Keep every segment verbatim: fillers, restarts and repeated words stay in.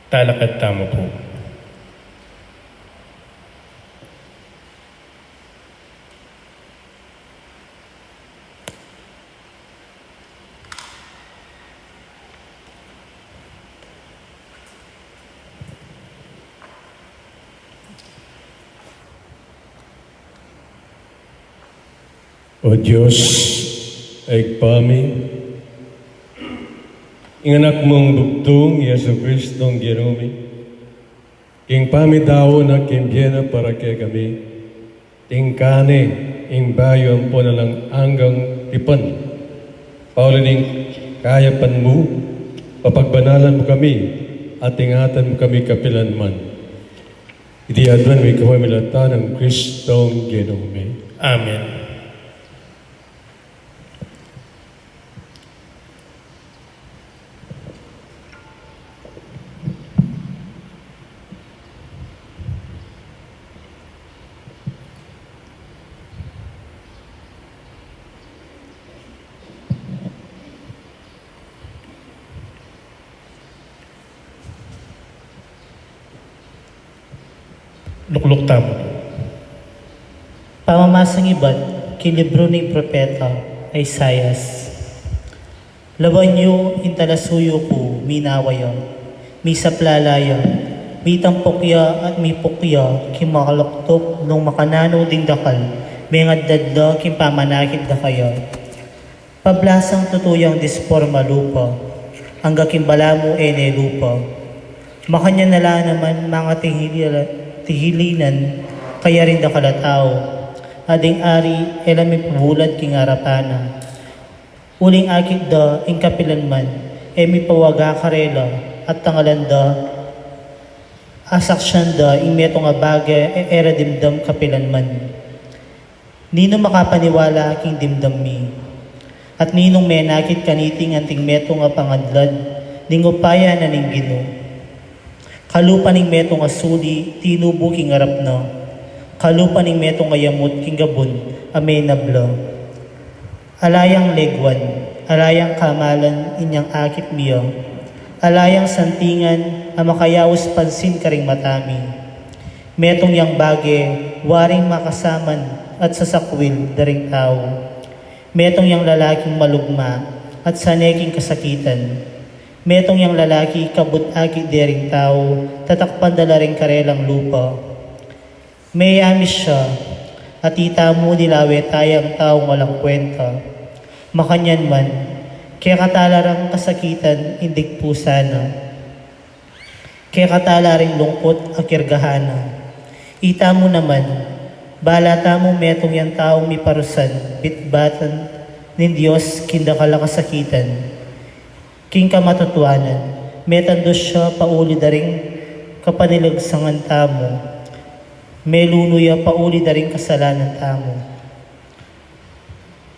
Talakad tamu pu. O Dios, a Ibpa mi, ing Anak mung bugtung, i Jesucristong Ginu mi, king pamidaun na king bie na para kekami, tingkane ing bayu ampon alang anggang tipan. Pauli ning kayapan mu, papagbanalan mu kami, at ingatan mu kami kapilan man. Iti aduan mi kapamilatan nang Kristong Ginu mi. Amen. Lukluk tamu. Pamamasang ibat king libru ning propeta Isaias. Lawan yu ing talasuyu ku, minawa ya, misaplala ya, mitampuk ya at mipuk ya king makaluktuk nung makananu ding dakal, mengadlad la king pamanakit da kaya. Pablasang tutu yang disporma lupa, angga king balamu e ne lupa. Makanyan na la naman mangatihilila-, tihilinan kaya ring dakal a tau, a ding ari e la mipabulad king arapan na. Uling akit da ing kapilan man e mipawaga karela, at tangalan da, asaksian da ing metung a bage e ra dimdam kapilan man. Ninung makapaniwala king dimdam mi? At ninung menakit kaniting anting metung a pangadlad ning upaya na ning Ginu? Kalupa ning metung a suli tinubu king arap na, kalupa ning metung a yamut king gabun a menabla. Ala yang leguan, ala yang kamalan inyang akit mi ya, ala yang santingan a makayaus pansin karing mata mi. Metung yang bage waring makasaman at sasakwil da ring tau. Metung yang lalaking malugma at sane king kasakitan. Metung yang lalaki kabud akit de ring tau, tatakpan da la ring karelang lupa. Meyamis ya, at itamu dilawe tayang taung alang kwenta. Makanyan man, kekata la rang kasakitan ing digpusan na. Kekata la ring lungkut a kirgahan na. Itamu naman, bala tamu metung yang taung miparusan bitbatan ning Dios king dakal a kasakitan. King kamatutuanan, metandus ya pauli da ring kapanilagsangan tamu. Melunu ya pauli da ring kasalanan tamu.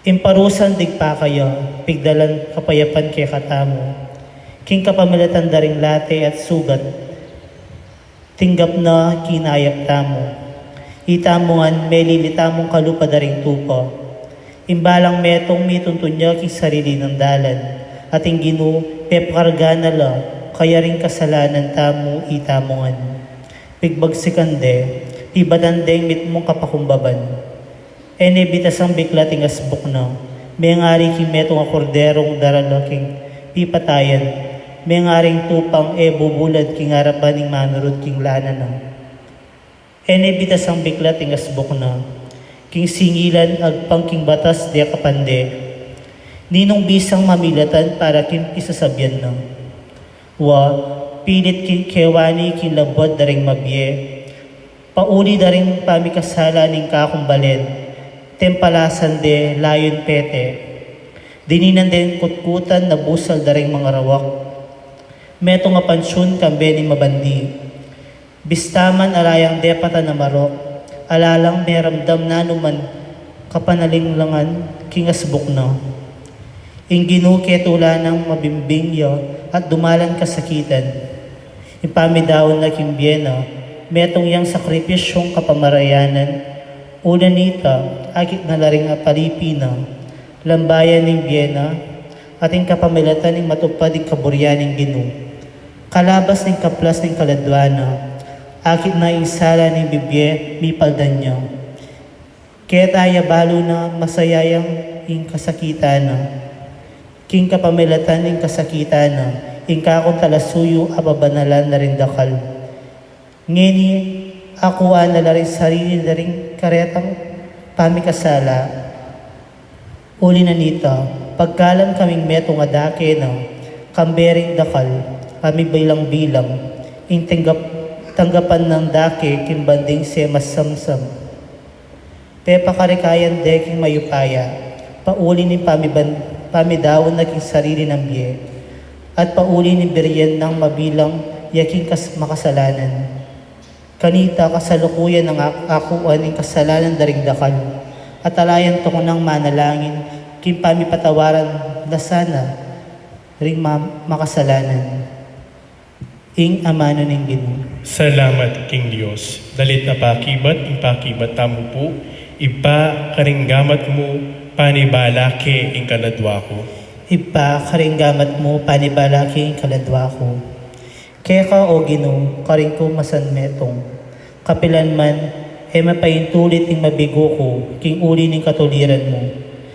Ing parusan digpa kaya, pigdalan kapayapan kekatamu. King kapamilatan da ring late at sugat, tinggap na king ayap tamu. Itamu ngan melili tamung kalupa da ring tupa. Ing balang metung mituntun ya king sarili nang dalan, at ing Ginu pepakarga na la kaya ring kasalanan tamu. Itamu ngan pigbagsikan de, pibatan deng mitmung kapakumbaban. E ne bitasang biklat ing asbuk na, mengari king metung a korderung darala king pipatayan, mengaring tupang e bubulad king arapan ning manurut king lana na. E ne bitasang biklat ing asbuk na, king singilan agpang king batas de kapande. Ninung bisang mamilatan para king pisasabian na. Wa, pilit king kewani king labuad da ring mabie. Pauli da ring pamikasala ning kakumbalen, tempalasan de layun pete. Dininan deng kutkutan na busal da ring mangarawak. Metung a pansyun kambe ning mabandi. Bista man ala yang depatan a marok, ala lang meramdam nanu man kapanalinglangan king asbuk na. Ing Ginu ketula nang mabimbing ya at dumalan kasakitan. Ipamidaun na king bie na, metung yang sakripisyung kapamarayanan, ulan nita, akit na la ring apalipi na, lambayan ning bie na, at ing kapamilatan ning matupad ing kaburian ning Ginu. Kalabas ning kaplas ning kaladwa na, akit na ing sala ning bibie mipaldan ya. Keta ya balu na masayang ing kasakitan na. King kapamilatan ning kasakitan na, ing kakung talasuyu ababanalan na ring dakal. Ngeni, akuan na la ring sarili na ring karetang pamikasala. Uli na nita, pagkalam kaming metung a dake na, kambe ring dakal, kami bilang-bilang, ing tanggap-, tanggapan nang dake king banding semas samsam. Pepakarikan de king mayupaya, pauli ning pamiban-, pamidaun na king sarili nang bie, at pauli ning birian nang mabilang ya king kas-, makasalanan. Kanita kasalukuyan nang ak-, akuan ing kasalanan da ring dakal, at alayan to nang manalangin king pamipatawaran na sana ring ma-, makasalanan. Ing amanu ning Ginu. Salamat king Dios. Dalit a pakibat, ing pakibat tamu pu, Ibpa, karing gamat mu, panibala ke ing kaladwa ku. Ibpa, karing gamat mu, panibala ke ing kaladwa ku. Keka, o Ginu, karing ku masanmetung. Kapilan man, e mapaintulit ing mabigu ku, king uli ning katuliran mu.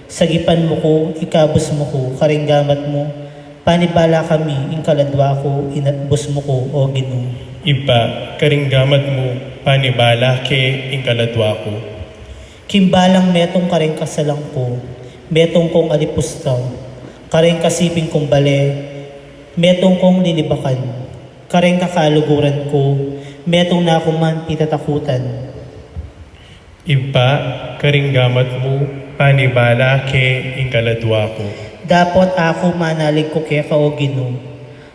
Sagipan mu ku, ikabus mu ku, karing gamat mu, panibala kami, ing kaladwa ku, inatbus mu ku, o Ginu. Ibpa, karing gamat mu, panibala ke, ing kaladwa ku. King balang metung karing kasalang ku, metung kung alipusta, karing kasiping kung bale, metung kung lilibakan, karing kakaluguran ku, metung na ku man pitatakutan. Ibpa, karing gamat mu, panibala ke ing kaladwa ku. Dapot aku manalig ku keka, o Ginu.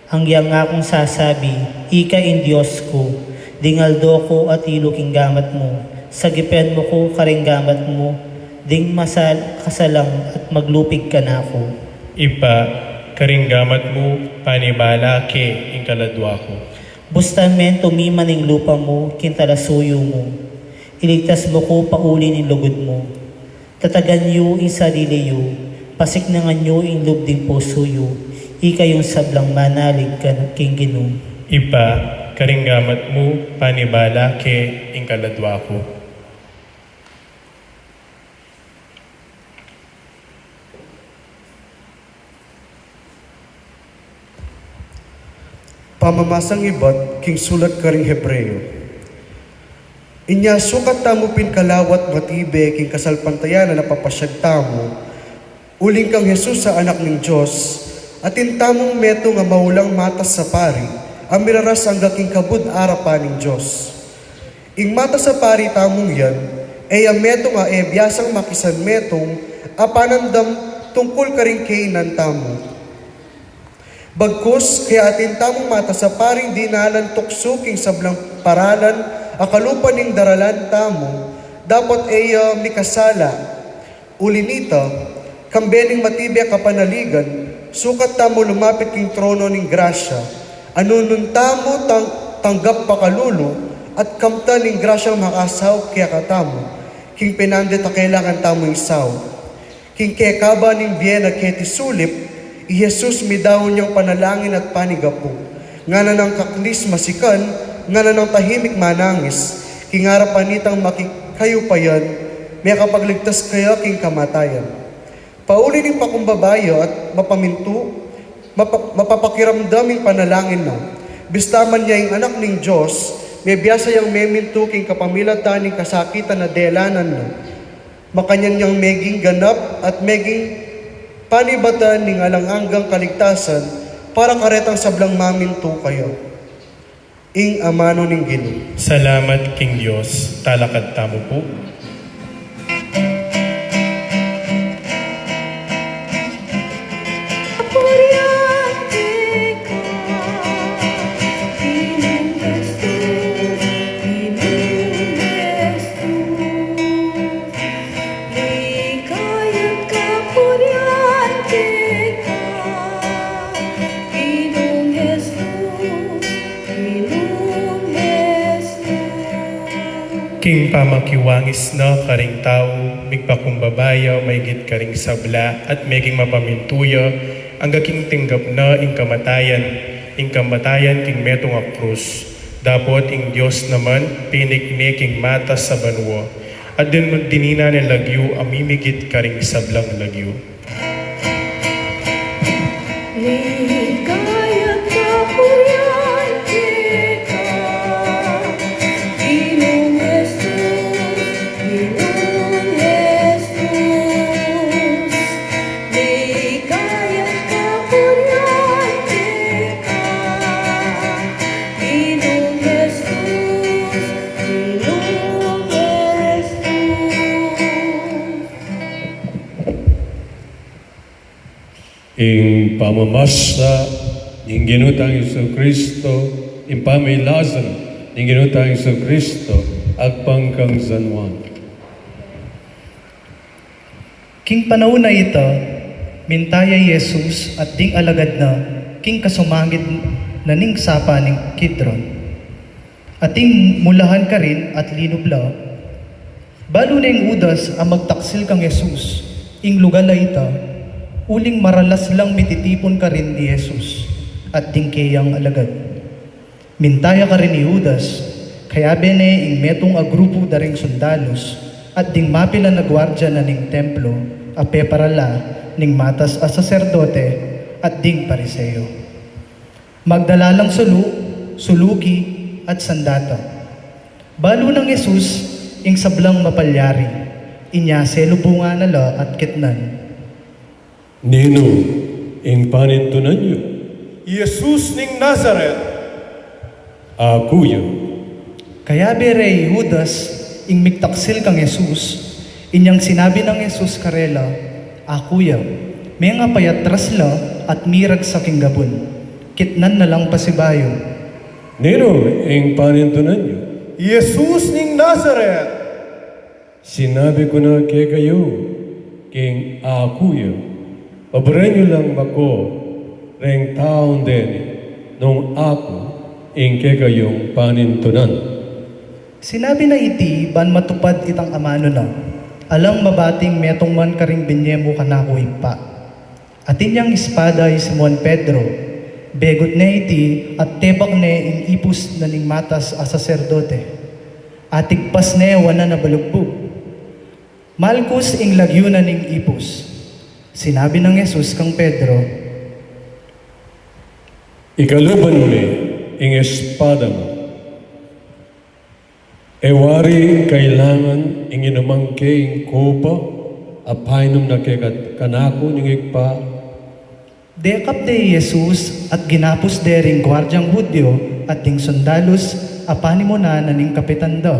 Angyang akung sasabi, ika ing Dios ku, ding aldo ku at ilu king gamat mu, sagipan mu ku karing gamat mu, ding masal-, kasalang at maglupig kanaku. Ibpa, karing gamat mu, panibala ke ing kaladwa ku. Bustan men tumiman ing lupa mu, king talasuyu mu. Iligtas mu ku pauli ning lugud mu. Tatagan yu ing sarili yu, pasiknangan yu ing lub ding pusu yu, ikayung sablang manalig kan-, king Ginu. Ibpa, karing gamat mu, panibala ke ing kaladwa ku. Pamamasang ibat king sulat karing Hebreo. Inya sukat tamu pin kalawat matibe king kasalpantayanan a papasyag tamu, uling kang Jesus a Anak ning Dios, atin tamung metung a maulang matas a pari, a miraras angga king kabud arapan ning Dios. Ing matas a pari tamung yan, e ya metung a e biasang makisanmetung a panandam tungkul karing kainan tamu. Bagkus, kaya atin tamung matas a paring dinalan tuksu king sablang paralan a kalupa ning daralan tamu, dapot e ya mikasala. Uli nita, kambe ning matibe a kapanaligan, sukat tamu lumapit king trono ning grasya, a nung nung tamu tang-, tanggap pakalulu at kamtan ning grasyang makasaup kekatamu, king penandit a kailangan tamu ing saup. King kekaba ning bie na keti sulip, i Jesus midaun yang panalangin at panigapu. Ngana nang kaklis masikan, ngana nang tahimik manangis, king arapan nitang makikayupayan, mekapagligtas kaya king kamatayan. Pauli ning pakumbaba ya at mapamintu, mapa-, mapapakiramdam ing panalangin na. Bista man ya ing Anak ning Dios, mebiasa yang memintu king kapamilatan ning kasakitan a delanan na. Makanyan yang meging ganap at meging panibatan ning alang anggang kaligtasan para karetang sablang mamintu kaya. Ing amanu ning Ginu. Salamat king Dios, talakad tamu pu. King pamakiwangis na karing tau, migpakumbaba ya maigit karing sabla, at meging mapamintu ya, angga king tinggap na ing kamatayan, ing kamatayan king metung a krus, dapot ing Dios naman pinig ne king matas a banua, at din-, dininan ne lagyu a mimigit karing sablang lagyu. Ligaya kapurian keka, Ginung Jesus, Ginung Jesus. Ligaya kapurian keka, Ginung Jesus, Ginung Jesus. Ing pamamasa ning Ginu tang Jesucristo, ing pamilasa ning Ginu tang Jesucristo, agpang kang San Juan. King panaun a ita, minta ya i Jesus at ding alagad na king kasumangid na ning sapa ning Kidron. Ating mulahan karin at linub la. Balu neng Judas a magtaksil kang Jesus, ing lugal a ita, uling maralas lang mititipun karin i Jesus at ding keyang alagad. Minta ya karin i Judas, kayabe ne ing metung a grupu da ring sundalus at ding mapilan a guardia na ning templo a peparala ning matas a saserdote at ding Pariseo. Magdala lang sulu, suluki, at sandata. Balu nang Jesus ing sablang mapalyari, inya selubungan na la at kitnan. Ninu ing panintunan yu? Jesus ning Nazaret. Aku ya. Kayabe re i Judas ing miktaksil kang Jesus, inyang sinabi nang Jesus karela, "Aku ya." Mengapayatras la at miragsak ing gabun. Kitnan na lang pasibayu. Ninu ing panintunan yu? Jesus ning Nazaret. Sinabi ku na kekayu, king aku ya, paburen yu lang mako reng taung deni, nung aku ing kekayung panintunan. Sinabi na iti ban matupad itang amanu na, "Alang mabating metung man karing binye mu kanaku, Ibpa." Atin yang espada i Simon Pedro, begut ne iti at tebak ne ing ipus na ning matas a saserdote. Atigpas ne wanan a balugbug. Malkus ing lagyu na ning ipus. Sinabi nang Jesus kang Pedro, "Ikaluban me ing espada mu. E wari kailangan ing inumang ke ing kopa a painum na ke kat-, kanaku ning Ibpa?" Dekap de i Jesus at ginapus de ring guardiang Judio at ding sundalus a panimuna na ning kapitan da.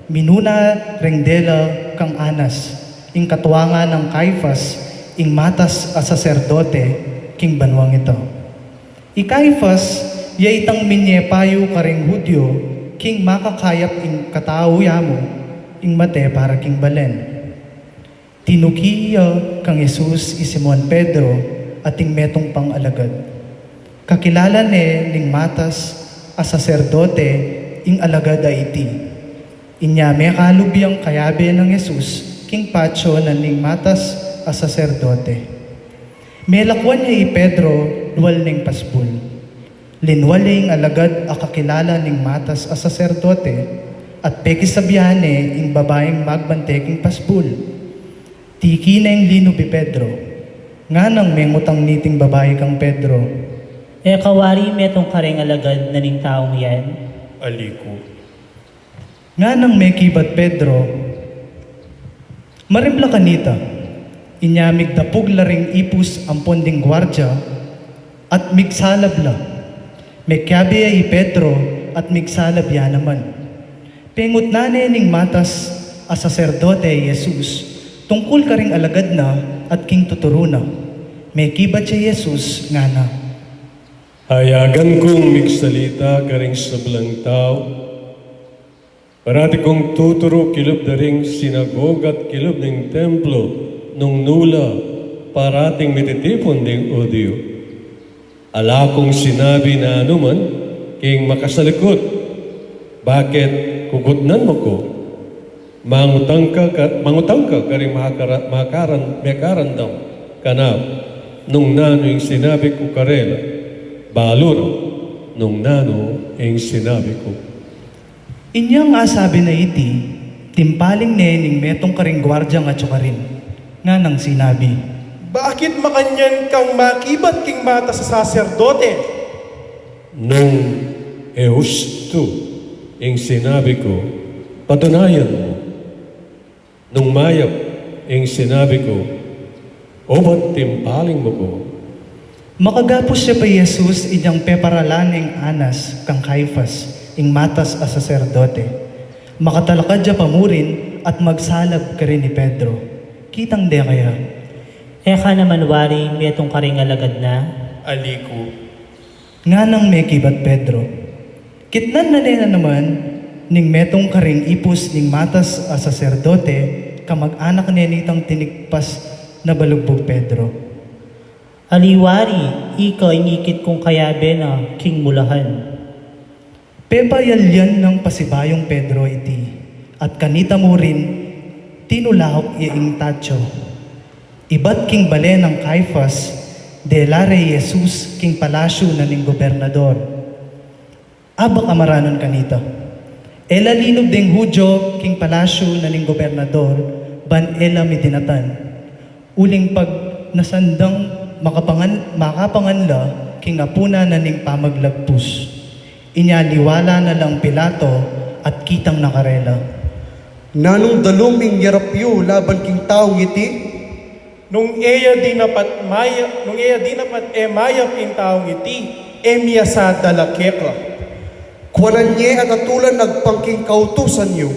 Minuna ring dela kang Anas, ing katuangan nang Caifas, ing matas a saserdote king banuang ita. I Caifas, ya itang minye payu karing Judio, king makakayap ing katau ya mu, ing mate para king balen. Tinuki ya kang Jesus i Simon Pedro at ing metung pang alagad. Kakilala ne ning matas a saserdote ing alagad a iti. Inya mekalub yang kayabe nang Jesus king patio na ning matas a saserdote. Melakwan ya i Pedro lual ning pasbul. Linwal ya ing alagad a kakilala ning matas a saserdote, at pekisabian ne ing babaing magbante king pasbul. Tiki neng linub i Pedro. Nganang mengutang niting babai kang Pedro, "E ka wari metung kareng alagad na ning taung yan?" Ali ku. Nganang mekibat Pedro, "Marimla kanita." Inya migdapug la ring ipus ampon ding guardia, at migsalab la. Mekiabe ya i Pedro, at migsalab ya naman. Pengutnan ne ning matas a saserdote i Jesus tungkul karing alagad na at king tuturu na. Mekibat ya i Jesus, ngana, "Ayagan kung migsalita karing sablang tau. Parati kung tuturu kilub da ring sinagoga at kilub ning templo nung nu la parating mititipun ding Judio. Ala kung sinabi na anuman king makasalikut. Bakit kukutnan mu ku? Mangutang ka, ka, mangutang ka karing makara-, makaran-, mekarandam kanaku nung nanu ing sinabi ku karela. Alura, nung nanu ing sinabi ku. Inyang asabi na iti, timpaling ne ning metung karing guardiang atyu karin, nganang sinabi, "Bakit makanyan kang makibat king matas a saserdote?" Nung e ustu ing sinabi ku, patunayan mu. Nung mayap ing sinabi ku, obat timpaling mu ku. Makagapus ya pa i Jesus inyang peparalan ing Anas kang Caifas, ing matas a saserdote. Makatalakad ya pa murin at magsalab karin i Pedro. Kitang deka ya, e ka naman wari metung karing alagad na? Ali ku, nganang mekibat Pedro. Kitnan na ne na naman ning metung karing ipus ning matas a saserdote, kamag-anak ne nitang tinigpas na balugbug Pedro. Ali wari, ika ing ikit kung kayabe na king mulahan. Pepayalyan nang pasibayung Pedro iti, at kanita murin tinulahuk ya ing tatsu. Ibat king bale nang Caifas, dela re i Jesus king palasyu na ning gobernador. Abak a maranun kanita. E la linub ding Judio king palasyu na ning gobernador, ban e la midinatan. Uling pagnasan dang makapangan, makapangan la king apunan na ning pamaglagpus. Inya liwala na lang Pilato at kitang na karela, "Nanung dalum ing yarap yu laban king taung iti?" Nung e ya dinapat maya-, nung e ya dinapat e mayap ing taung iti, e mi ya sadala keka. Kuanan ye at atulan agpang king kautusan yu.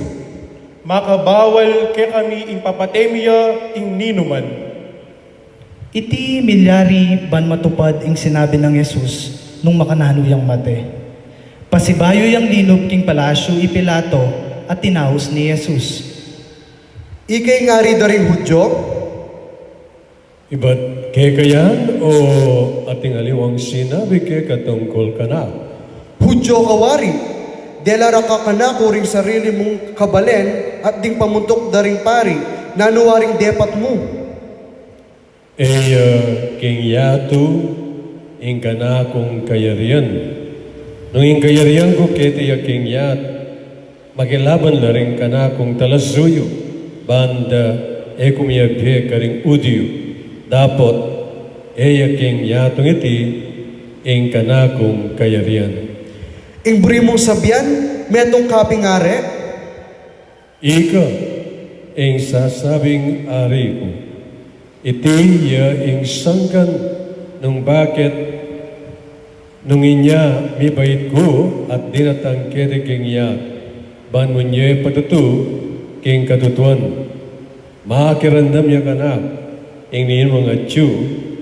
Makabawal kekami ing papate mi ya king ninuman. Iti milyari ban matupad ing sinabi nang Jesus nung makananu yang mate. Pasibayu yang linub king palasyu i Pilato at tinaus ne i Jesus, "Ika ing ari da ring Judio?" Ibat keka yan o ating aliwang sinabi keka tungkul kanaku? Judio ka wari, dela ra ka kanaku ring sarili mung kabalen at ding pamuntuk da ring pari, nanu waring depat mu? E ya king yatu ing kanakung kayarian. Nung ing kayarian ku keti ya king yatu, makilaban la ring kanakung talasuyu, ban da e ku miyabie karing Judio. Dapot e ya king yatung iti ing kanakung kayarian. Ing buri mung sabian, metung ka ping ari? Ika ing sasabing ari ku. Iti ya ing sangkan nung bakit nung inya mibait ku at dinatang keti king yatu, ban munye patutu king katutuan. Makiramdam ya kanaku ing ninumang atyu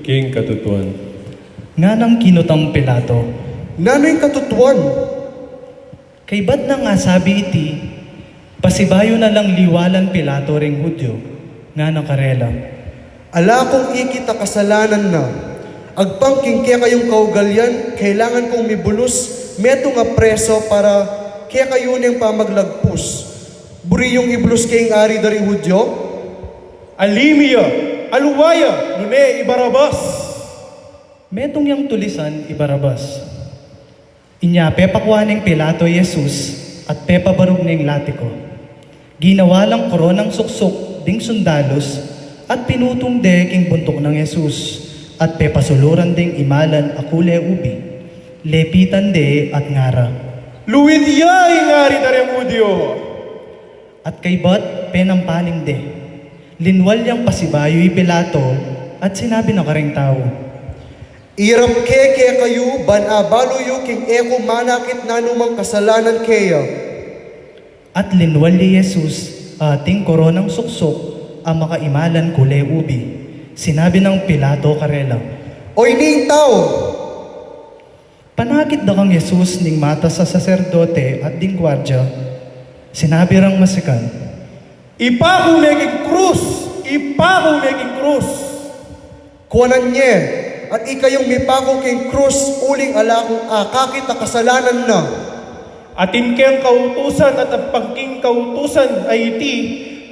king katutuan. Nganang kinutang Pilato, "Nanu ing katutuan?" Kaybat nang asabi iti, pasibayu na lang liwalan Pilato ring Judio, ngana karela, "Ala kung ikit a kasalanan na. Agpang king kekayung kaugalian, kailangan kung mibulus metung a preso para kekayu neng pamaglagpus. Buri yung ibulus ke ing ari da ring Judio?" "Ali mi ya, alwa ya, nune i Barabas." Metung yang tulisan i Barabas. Inya pepakua neng Pilato i Jesus at pepabarug neng latiku. Ginawa lang koronang suksuk ding sundalus at pinutung de king buntuk nang Jesus at pepasuluran ding imalan a kule ubi. Lepitan de at ngara, "Luid ya ing ari da ring Judio!" At kaybat penampaling de. Linwal yang pasibayu i Pilato at sinabi na karing tau, "Irap ke kekayu ban abalu yu king e ku manakit nanumang kasalanan keya." At linwal ya i Jesus ating koronang suksuk a makaimalan kule ubi. Sinabi nang Pilato karela, "Oyni ing tau!" Panakit da kang Jesus ning matas a saserdote at ding guardia. Sinabi rang masikan, "Ipaku me king krus! Ipaku me king krus!" Kuanan ye, "At ikayung mipaku king krus uling ala kung akakit a kasalanan na." "Atin keng kautusan at agpang king kautusan a iti,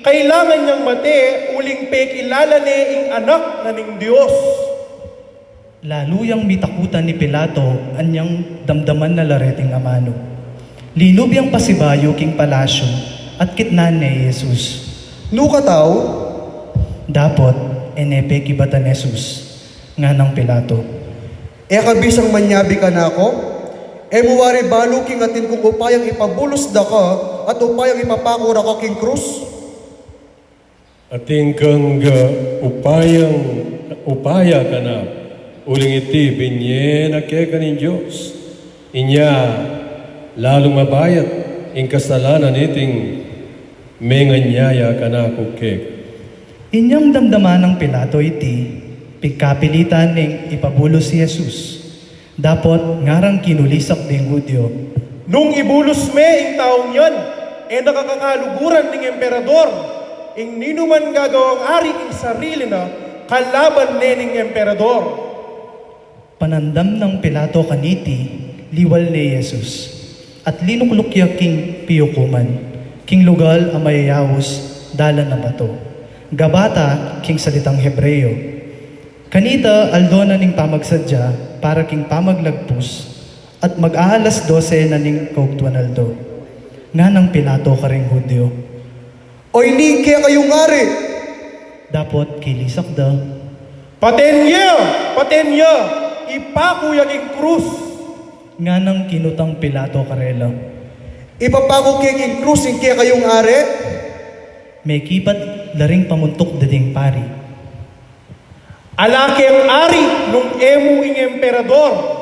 kailangan yang mate uling pekilala ne ing Anak na ning Dios." Lalu yang mitakutan i Pilato anyang damdaman na la reting amanu. Linub yang pasibayu king palasyu at kitnan ne i Jesus. Nu ka tau? Dapot, e ne pekibatan i Jesus. Nganang Pilato, E ka bisang manyabi kanaku? E mu wari balu king atin kung upayang ipabulus da ka at upayang ipapaku da ka king krus? Atin kang upayang upaya kanaku, uling iti binye na keka ning Dios. Inya lalung mabayat ing kasalanan niting menganyaya kanaku keka. Inyang damdaman nang Pilato iti, pigkapilitan ning ipabulus i Jesus. Dapot ngarang kinulisak ding Judio, Nung ibulus me ing taung yan, e na ka kakaluguran ning emperador. Ing ninuman gagawang ari king sarili na, kalaban ne ning emperador. Panandam nang Pilato kaniti, liwal ne i Jesus, at linukluk ya king piyukuman, king lugal a mayayaus, dalan a bato. Gabata king salitang Hebreo. Kanita aldo na ning pamagsadya para king pamaglagpus, at mag-aalas dose na ning kaugtuan aldo. Nganang Pilato karing Judio, Oy, ini ing kekayung ari! Dapot kilisak da, Paten ya! Paten ya! Ipaku ya king krus! Nganang kinutang Pilato karela, Ipapaku ke king krus ing kekayung ari? Mekibat la ring pamuntuk da ding pari, Ala keng ari nung e mu ing emperador.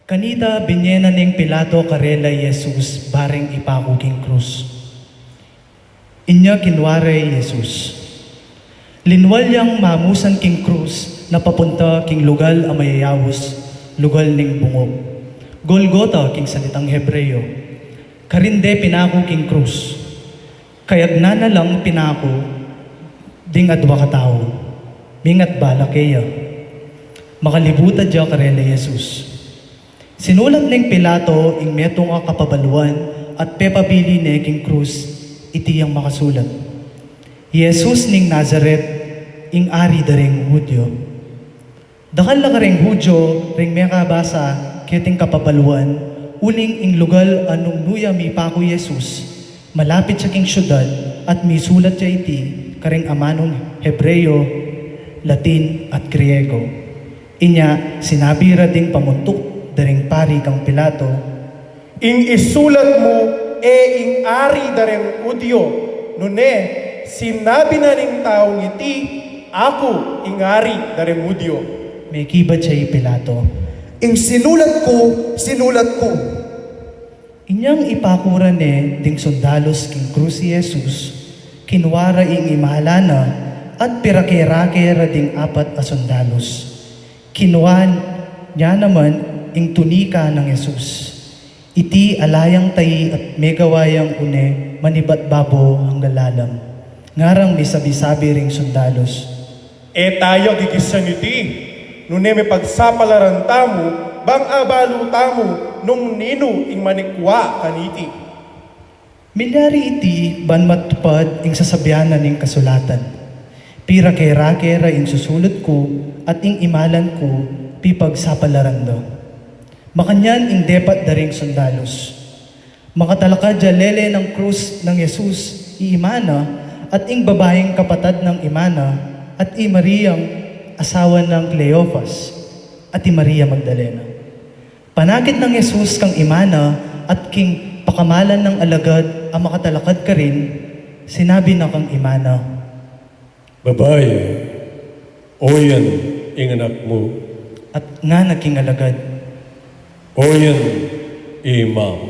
Kanita binye na neng Pilato karela i Jesus bareng ipaku king krus. Inya kinua re i Jesus. Linwal yang mamusan king krus na papunta king lugal a mayayaus, lugal ning bungu. Golgota king salitang Hebreo. Karin de pinaku king krus. Kayagnan na lang pinaku ding adua katau. Mingat bala keya. Makalibutan da karela i Jesus. Sinulat neng Pilato ing metung a kapabaluan at pepabili ne king krus iti yang makasulat, Jesus ning Nazaret, ing Ari da ring Judio. Dakal la karing Judio ring mekabasa keting kapabaluan, uling ing lugal a nung nu ya mipaku i Jesus, malapit ya king siudad, at misulat ya iti karing amanung Hebreo, Latin, at Griego. Inya sinabi ra ding pamuntuk da ring pari kang Pilato, Ing isulat mu, e ing Ari da ring Judio, nune sinabi na ning taung iti, Aku ing Ari da ring Judio. Mekibat ya i Pilato, Ing sinulat ku, sinulat ku. Inyang ipaku ra ne ding sundalus king krus i Jesus, kinua ra ing imala na at pirake-rake ra ding apat a sundalus. Kinua nya naman ing tunika nang Jesus. Iti ala yang tai at megawa yang une manibat babo anggang lalam. Ngarang misabi-sabi ring sundalus, E taya gigisan iti, nune mepagsapalaran tamu, bang abalu tamu nung ninu ing manikua kaniti. Milyari iti ban matupad ing sasabian na ning kasulatan, Pirake-rake ra ing susulut ku at ing imalan ku pipagsapalaran da. Makanyan ing depat da ring sundalus. Makatalakad ya lele nang krus nang Jesus i ima na at ing babaing kapatad nang ima na at i Mariang asawa nang Cleofas at i Maria Magdalena. Panakit nang Jesus kang ima na at king pakamalan nang alagad a makatalakad karin, sinabi na kang ima na, Babai, oyan ing anak mu. At ngana king alagad, Oyan i ima mu.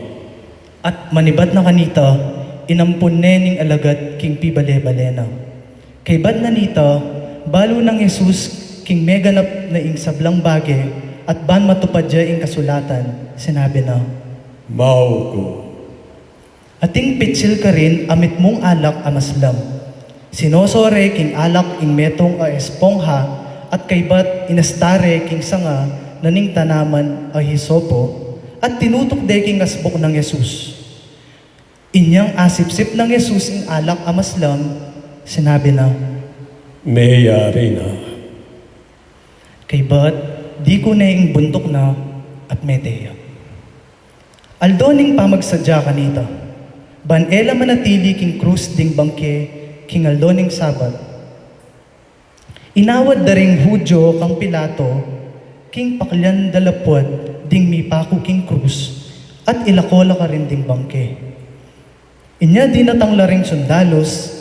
At manibat na kanita, inampun ne ning alagad king pibale-bale na. Kaybat na nita, balu nang Jesus king meganap na ing sablang bage at ban matupad ya ing kasulatan, sinabi na, Mau ku. Ating pitsil karin a mitmung alak a maslam. Sinoso re king alak ing metung a espongha at kaybat inasta re king sanga na ning tanaman a hisopo at tinutuk de king asbuk nang Jesus. Inyang asipsip nang Jesus ing alak a maslam, sinabi na, Meyari na. Kaybat, dikut ne ing buntuk na at mete ya. Aldo ning pamagsadya kanita, ban e la manatili king krus ding bangke king aldo ning Sabat. Inawad da ring Judio kang Pilato king paklian da la puad ding mipaku king krus at ilako la karin ding bangke. Inya dinatang la ring sundalus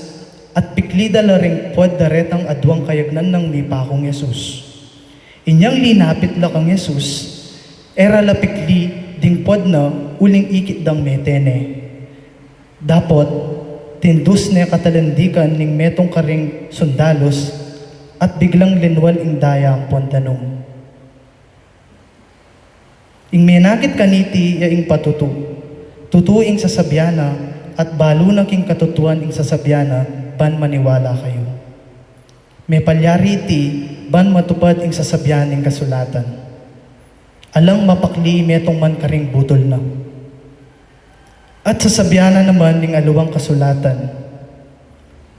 at pikli da la ring puad da retang aduang kayagnan nang mipakung Jesus. Inyang linapit la kang Jesus, e ra la pikli ding puad na uling ikit dang mete ne. Dapot, tindus ne katalandikan ning metung karing sundalus at biglang linwal ing daya ampon danum. Ing menakit kaniti ya ing patutu. Tutu ing sasabyan na at balu na king katutuan ing sasabyan na ban maniwala kayu. Mepalyari iti ban matupad ing sasabyan ning kasulatan. Alang mapakli metung man karing butol na. At sasabyan na naman ning aliwang kasulatan,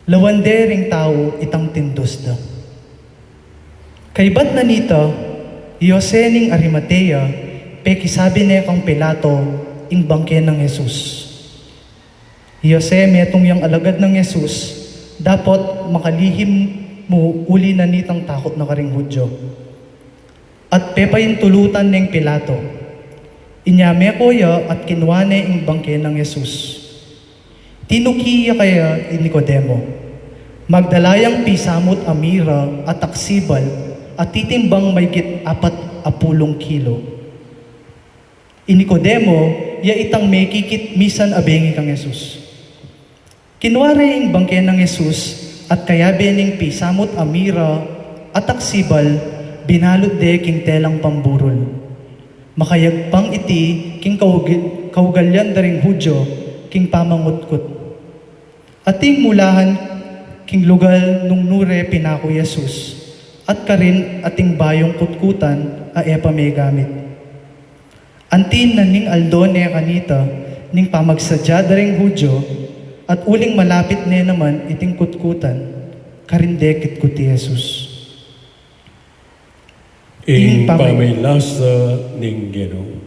lawan de ring tau itang tindus da. Kaybat na nita, i Jose ning Arimatea, pekisabi ne kang Pilato ing bangke nang Jesus. I Jose metung yang alagad nang Jesus, dapot makalihim mu uli na nitang takut na karing Judio. At pepaintulutan neng Pilato. Inya meko ya at kinua ne ing bangke nang Jesus. Tinuki ya kaya i Nicodemo. Magdala yang pisamut a mira at aksibal a titimbang maygit apat a pulung kilo. I Nicodemo, ya itang mekikit misan a bengi kang Jesus. Kinua re ing bangke nang Jesus at kayabe ning pisamut a mira at aksibal, binalut de king telang pamburul. Makayagpang iti king kaugi-, kaugalian da ring Judio king pamangutkut. Ating mulahan king lugal nung nu re pinaku i Jesus, at karin ating bayung kutkutan a e pa megamit. Anti na ning aldo ne kanita ning pamagsadya da ring Judio, at uling malapit ne naman iting kutkutan, karin de kitkut i Jesus. Ing pamay- pamaylasa ning Ginu.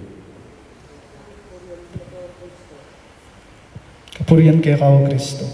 Kapurian keka, o Kristo.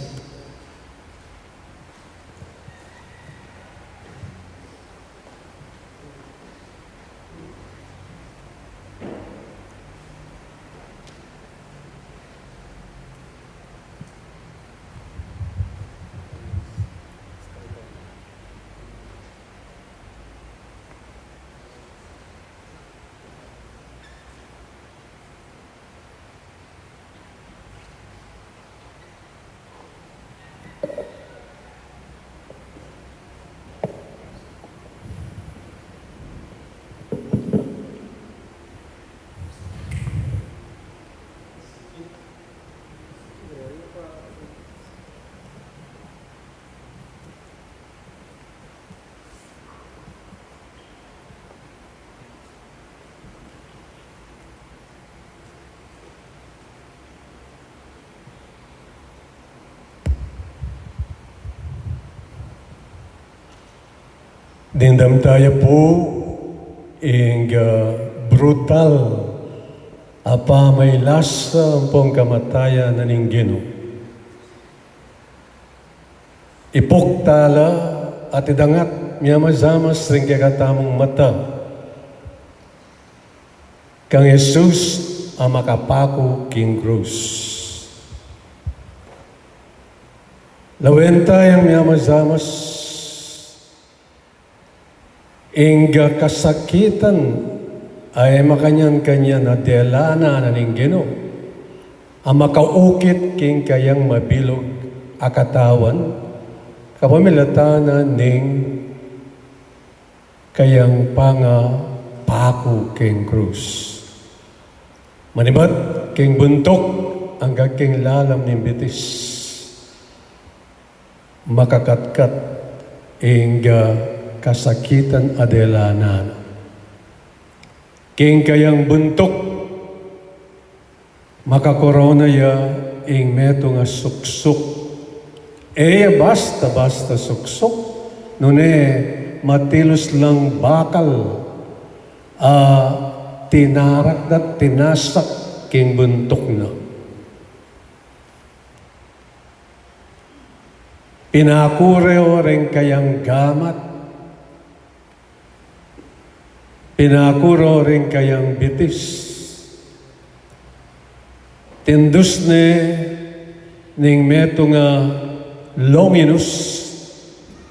Dimdam taya pu ing, ah, brutal a pamaylasa ampong kamatayan na ning Ginu. Ipuk tala at idangat, miyamazamas ring kekatamung mata, kang Jesus a makapaku king krus. Lawen tayang miyamazamas ing kasakitan a e makanyan-kanyan a delanan na ning Ginu a makaukit king kayang mabilug a katawan, kapamilatan na ning kayang pangapaku king krus. Manibat king buntuk angga king lalam ning bitis, makakatkat ing kasakitan a delanan. King kayang buntuk, makakorona ya ing metung a suksuk. E ya basta-basta suksuk, nune matilus lang bakal a tinarak na, tinasak king buntuk na. Pinakure o ring kayang gamat, pinakure o ring kayang bitis. Tindus ne ning metung a longinus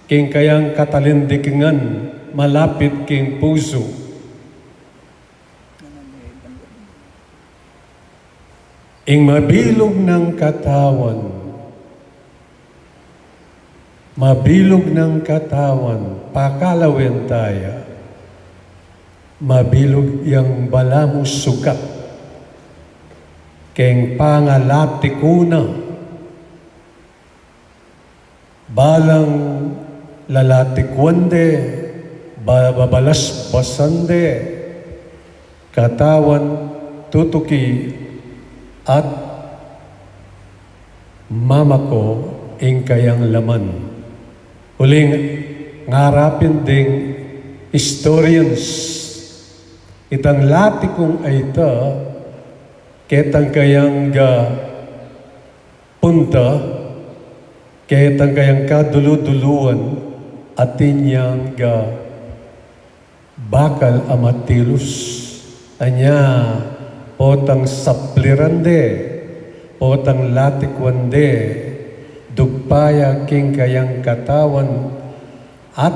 king kayang katalindikingan malapit king pusu. Ing mabilug nang katawan, mabilug nang katawan, pakalawen taya, mabilug yang balamu sugat, keng pangalatiku na, balang lalatikuan de, ba-, babalasbasan de, katawan tutuki at mamako ing kayang laman. Uling ngarapin ding historians itang latikung ayta, ketang kayang ga punta, ketang kayang kadulu-duluan, atin yang ga bakal a matilus. Anya, potang sapliran de, potang latikuan de, dugpa ya king kayang katawan at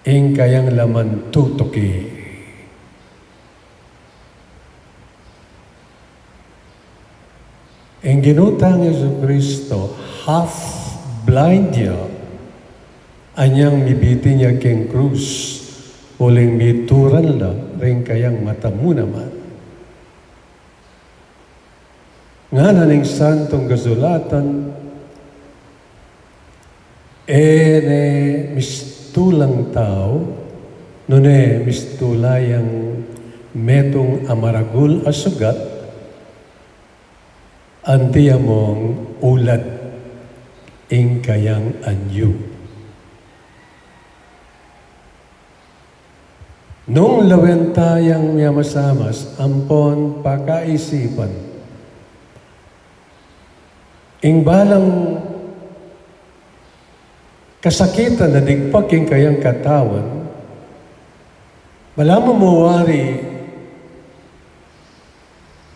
ing kayang laman tutuki. Ing Ginu tang Jesucristo, half blind ya, anyang mibitin ya king krus, uling mituran la ring kayang mata mu naman. Ngana ning Santung Kasulatan, e ne mistulang tau, nune mistula yang metung a maragul a sugat, anti ya mung ulad ing kayang anyu. Nung lawen tayang miyamasamas, ampon pakaisipan ing balang kasakitan a digpa king kayang katawan, balamu mu wari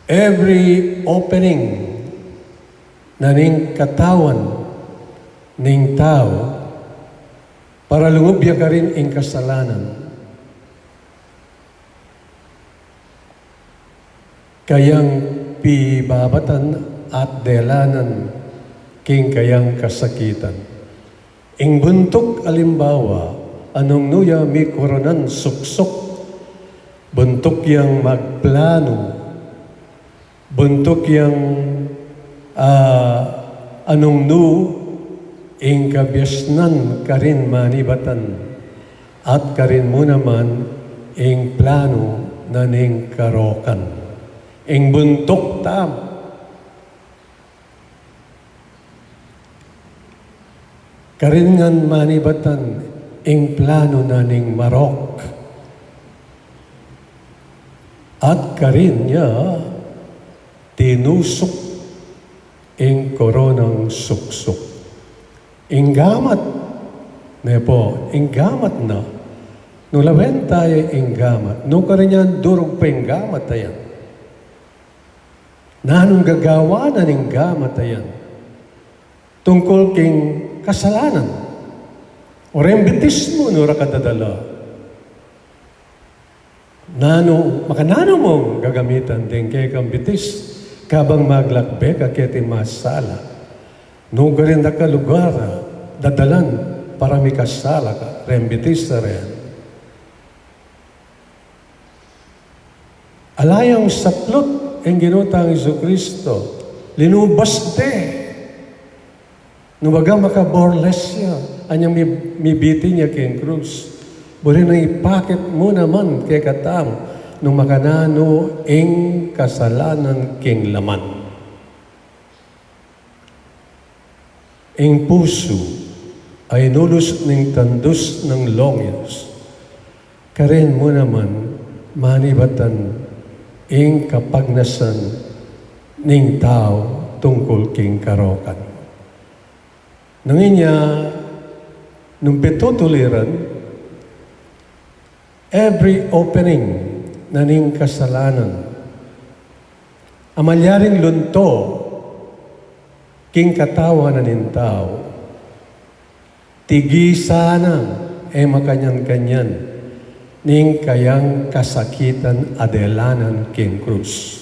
every opening na ning katawan ning tau para lungub ya karin ing kasalanan, kayang pibabatan at delanan king kayang kasakitan. Ing buntuk alimbawa, a nung nu ya mikoronan suksuk, buntuk yang magplanu, buntuk yang, ah, a nung nu ing kabiasnan karin manibatan, at karin mu naman ing planu na ning karokan. Ing buntuk tam karin ngan manibatan ing planu na ning marok. At karin ya tinusuk ing koronang suksuk. Ing gamat, ne po, ing gamat na, nu lawen taya ing gamat, nu karin yan durug pa ing gamat a yan. Nanung gagawan na ning gamat a yan tungkul king kasalanan? O reng bitis mu nu ra ka dadala? Nanu, makananu mung gagamitan deng kekang bitis kabang maglakbe ka keti masala? Nu karin da ka lugar a dadalan para mikasala ka, reng bitis a ren? Ala yang saplut ing Ginu tang Jesucristo, linubas de. Nu baga makaborles ya, anyang mi-, mibitin ya king krus. Buri nang ipakit mu naman kekatamu, nung makananu ing kasalanan king laman. Ing pusu, a inulus ning tandus nang longyas, karin mu naman manibatan ing kapagnasan ning tau tungkul king karokan. Nung inya, nung pitutuliran, every opening na ning kasalanan a malyaring lunto king katawan na ning tau, tigisan na e makanyan-kanyan ning kayang kasakitan a delanan king krus.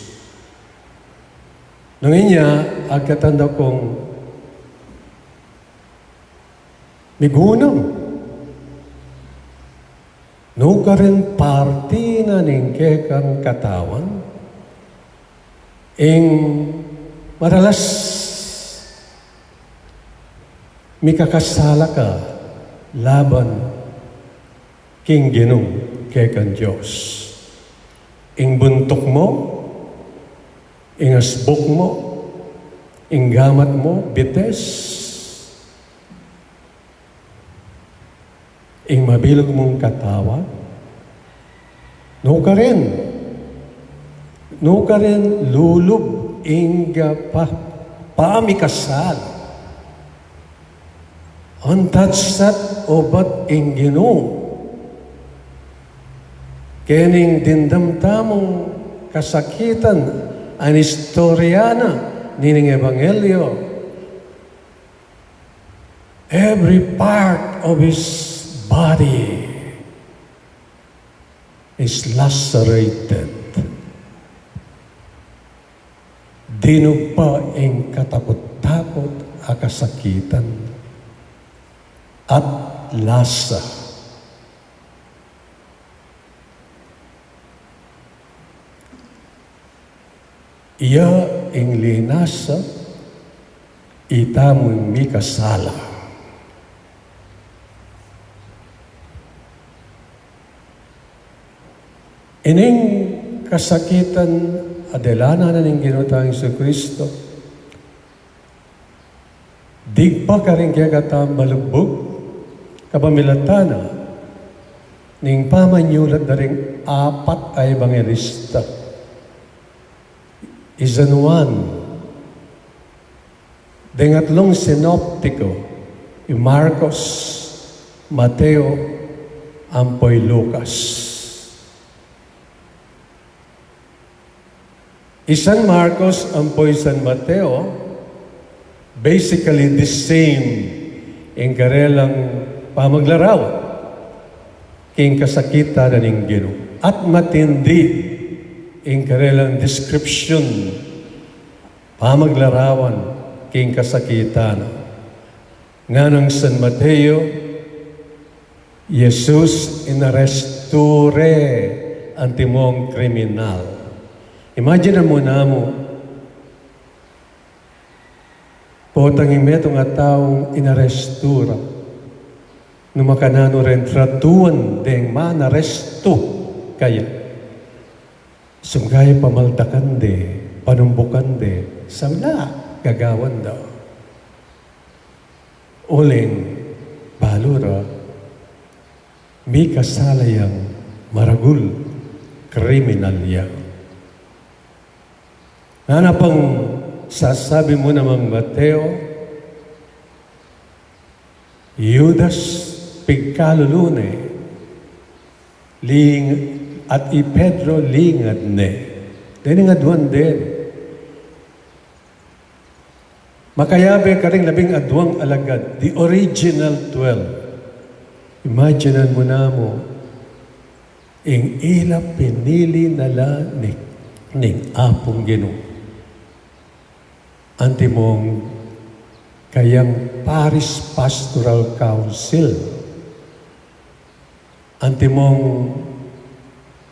Nung inya, agkatan da kung migunam, nukarin parti na ning kekang katawan ing maralas mikakasala ka laban king Ginu, kekang Dios. Ing buntuk mu, ing asbuk mu, ing gamat mu, bites, ing mabilug mung katawan, nukarin, nukarin lulub ing pa, pamikasal. Antat sat obat ing Ginu kening dimdam tamung kasakitan a inistorya na nining ebanghelyo. Every part of his body is lacerated. Dinugpa ing katakut-takut a kasakitan at lasa. Iya ing linasa itamu ing mikasala. Ining kasakitan a delanan na ning Ginu tang Jesucristo, digpa karing kekatang balugbug, kapamilatan na ning pamanyulat da ring apat a ebanghelista, i San Juan, deng atlung sinoptiko, i Marcos, Mateo, ampo i Lucas. I San Marcos ampo i San Mateo, basically the same ing karelang pamaglarawan king kasakitan na ning Ginu. At matindi ing karelang description, pamaglarawan king kasakitan na. Nganang San Mateo, Jesus inarestu re antimong kriminal. Imagine mu namu, potang ing metung a taung inarestu ra. Nu makananu ring tratuan deng manarestu kaya? Sungkay pamaldakan de, panumbukan de, sabla gagawan da. Uling balu ra, mikasala yang maragul, kriminal ya. Ngana pang sasabi mu namang Mateo, Judas pigkalulu ne, ling-, at i Pedro lingad ne. Deni ing aduan deni. Makayabe karing labing aduang alagad, the original twelve. Imaginan mu namu, ing ila pinili na la ning, ning Apung Ginu. Antimong kayang Parish Pastoral Council. Antimong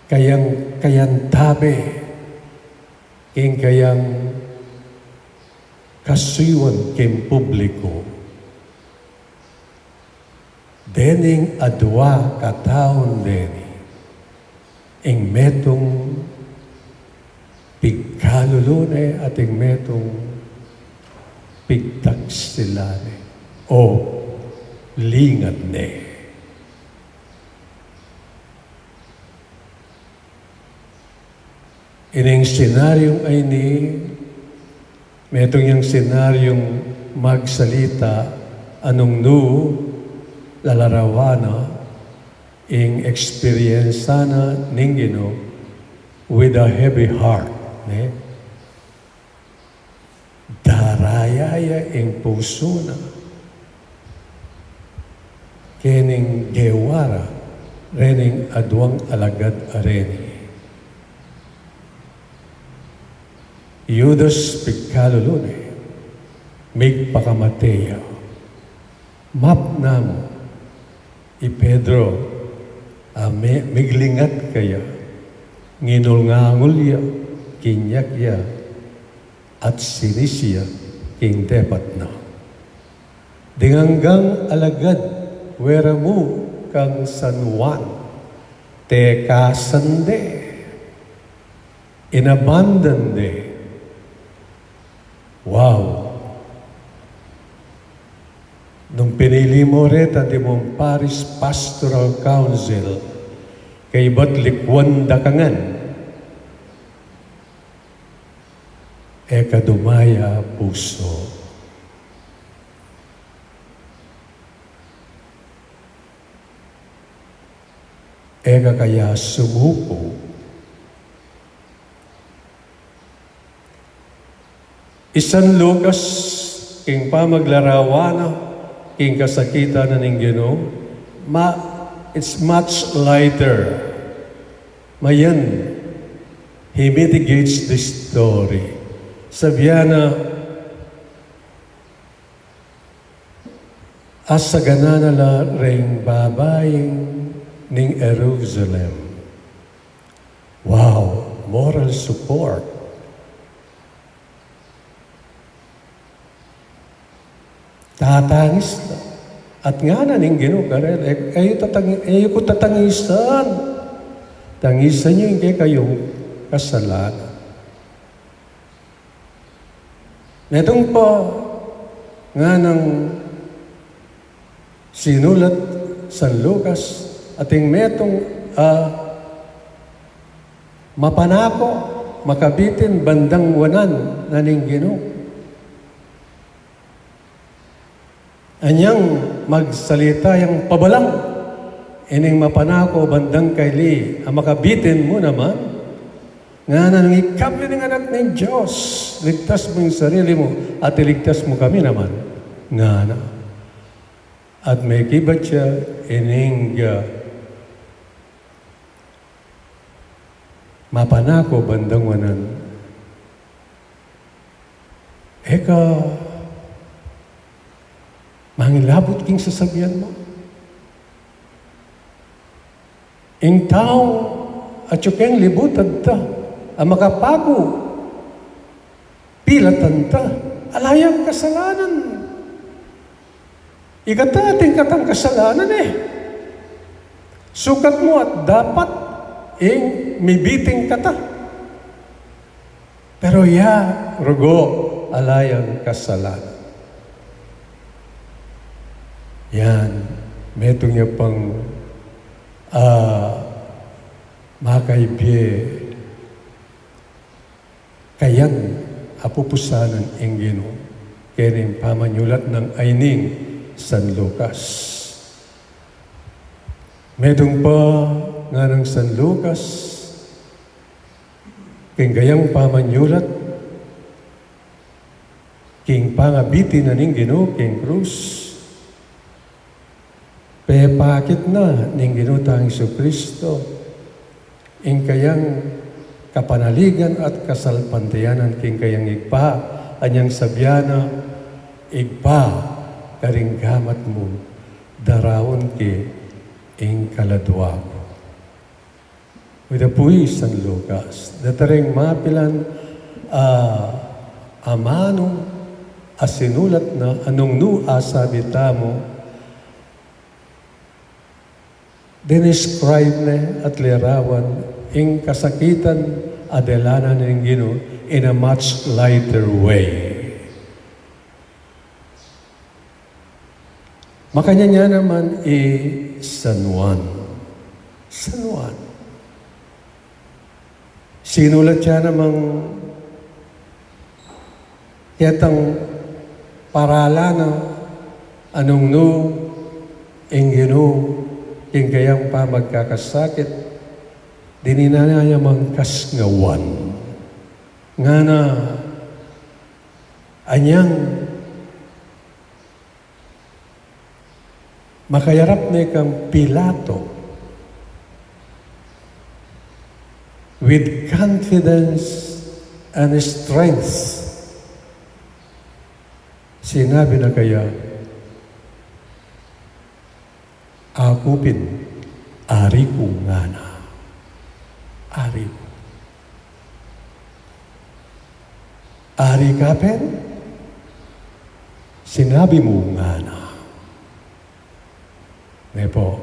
kayang, kayang tabe, ing kayang kasuyuan king publiko. Dening adua kataun deni, ing metung pigkalulu ne at ing metung pigtaksilan ne. O lingat ne. Ining senaryong ini, metung yang senaryong magsalita a nung nu lalarawan na ing experience na ning Ginu with a heavy heart, ne? Daraya ya ing pusu na kening gewa ra rening aduang alagad a reni. Judas, pigkalulu ne, migpakamate ya. Mapna mu i Pedro a me-, miglingat kaya, nginulngangul ya, kinyak ya, at sinisi ya king depat na. Ding anggang alagad, wera mu kang San Juan, tekasan de, inabandon de. Wow! Nung pinili mu reta ding Parish Pastoral Council, kaybat likwan da ka ngan, e ka dumaya pusu. E ka kaya sumuko. I San Lucas, king pamaglarawan na king kasakitan na ning Ginu, ma-, it's much lighter. Mayan, he mitigates the story. Sabian na, asagana na la ring babai ning Jerusalem. Wow, moral support. Tatangis na. At ngana ning Ginu karela, e, e yu tatang-, e yu ku tatangisan. Tangisan yu ing kekayung kasalanan. Metung pa nganang sinulat San Lucas, atin metung a mapanako, makabitin bandang wanan na ning Ginu. Anyang magsalita yang pabalang, ining mapanako bandang kaili a makabitin mu naman, ngana nung ikabli ning Anak ning Dios, ligtas mu ing sarili mu at iligtas mu kami naman, ngana. At mekibat ya ining, ah, mapanako bandang wanan. E ka mangilabut king sasabian mu? Ing taung atyu keng libutan ta a makapagu, pilatan ta, ala yang kasalanan. Ikata atin katang kasalanan e. Sukat mu at dapat ing mibitin kata. Pero ya rugo ala yang kasalanan. Yan, metung ya pang, ah, makaibie. Kayang apupusanan ing Ginu keni ing pamanyulat nang ayni nang San Lucas. Metung pa nganang San Lucas, king kayang pamanyulat, king pangabitin na ning Ginu king krus, pepakit na ning Ginu tang Jesucristo ing kayang kapanaligan at kasalpantayanan king kayang Ibpa, anyang sabian na, "Ibpa, karing gamat mu, daraun ke ing kaladua ku." Ita pu i San Lucas, deta ring mapilan a amanu a sinulat na a nung nu asabi tamu, dinescribe ne at lerawan ing kasakitan a dalanan ning Ginu in a much lighter way. Makanyan ya naman i San Juan. San Juan. Sinulat ya namang ketang paralan na anung nu ing Ginu king kayang pamagkakasakit, dininan na ya mang kasngawan. Ngana, anyang makayarap ne kang Pilato with confidence and strength, sinabi na kaya, "Aku pin, ari ku," ngana. "Ari ku." "Ari ka pin? Sinabi mu," ngana. Ne pu.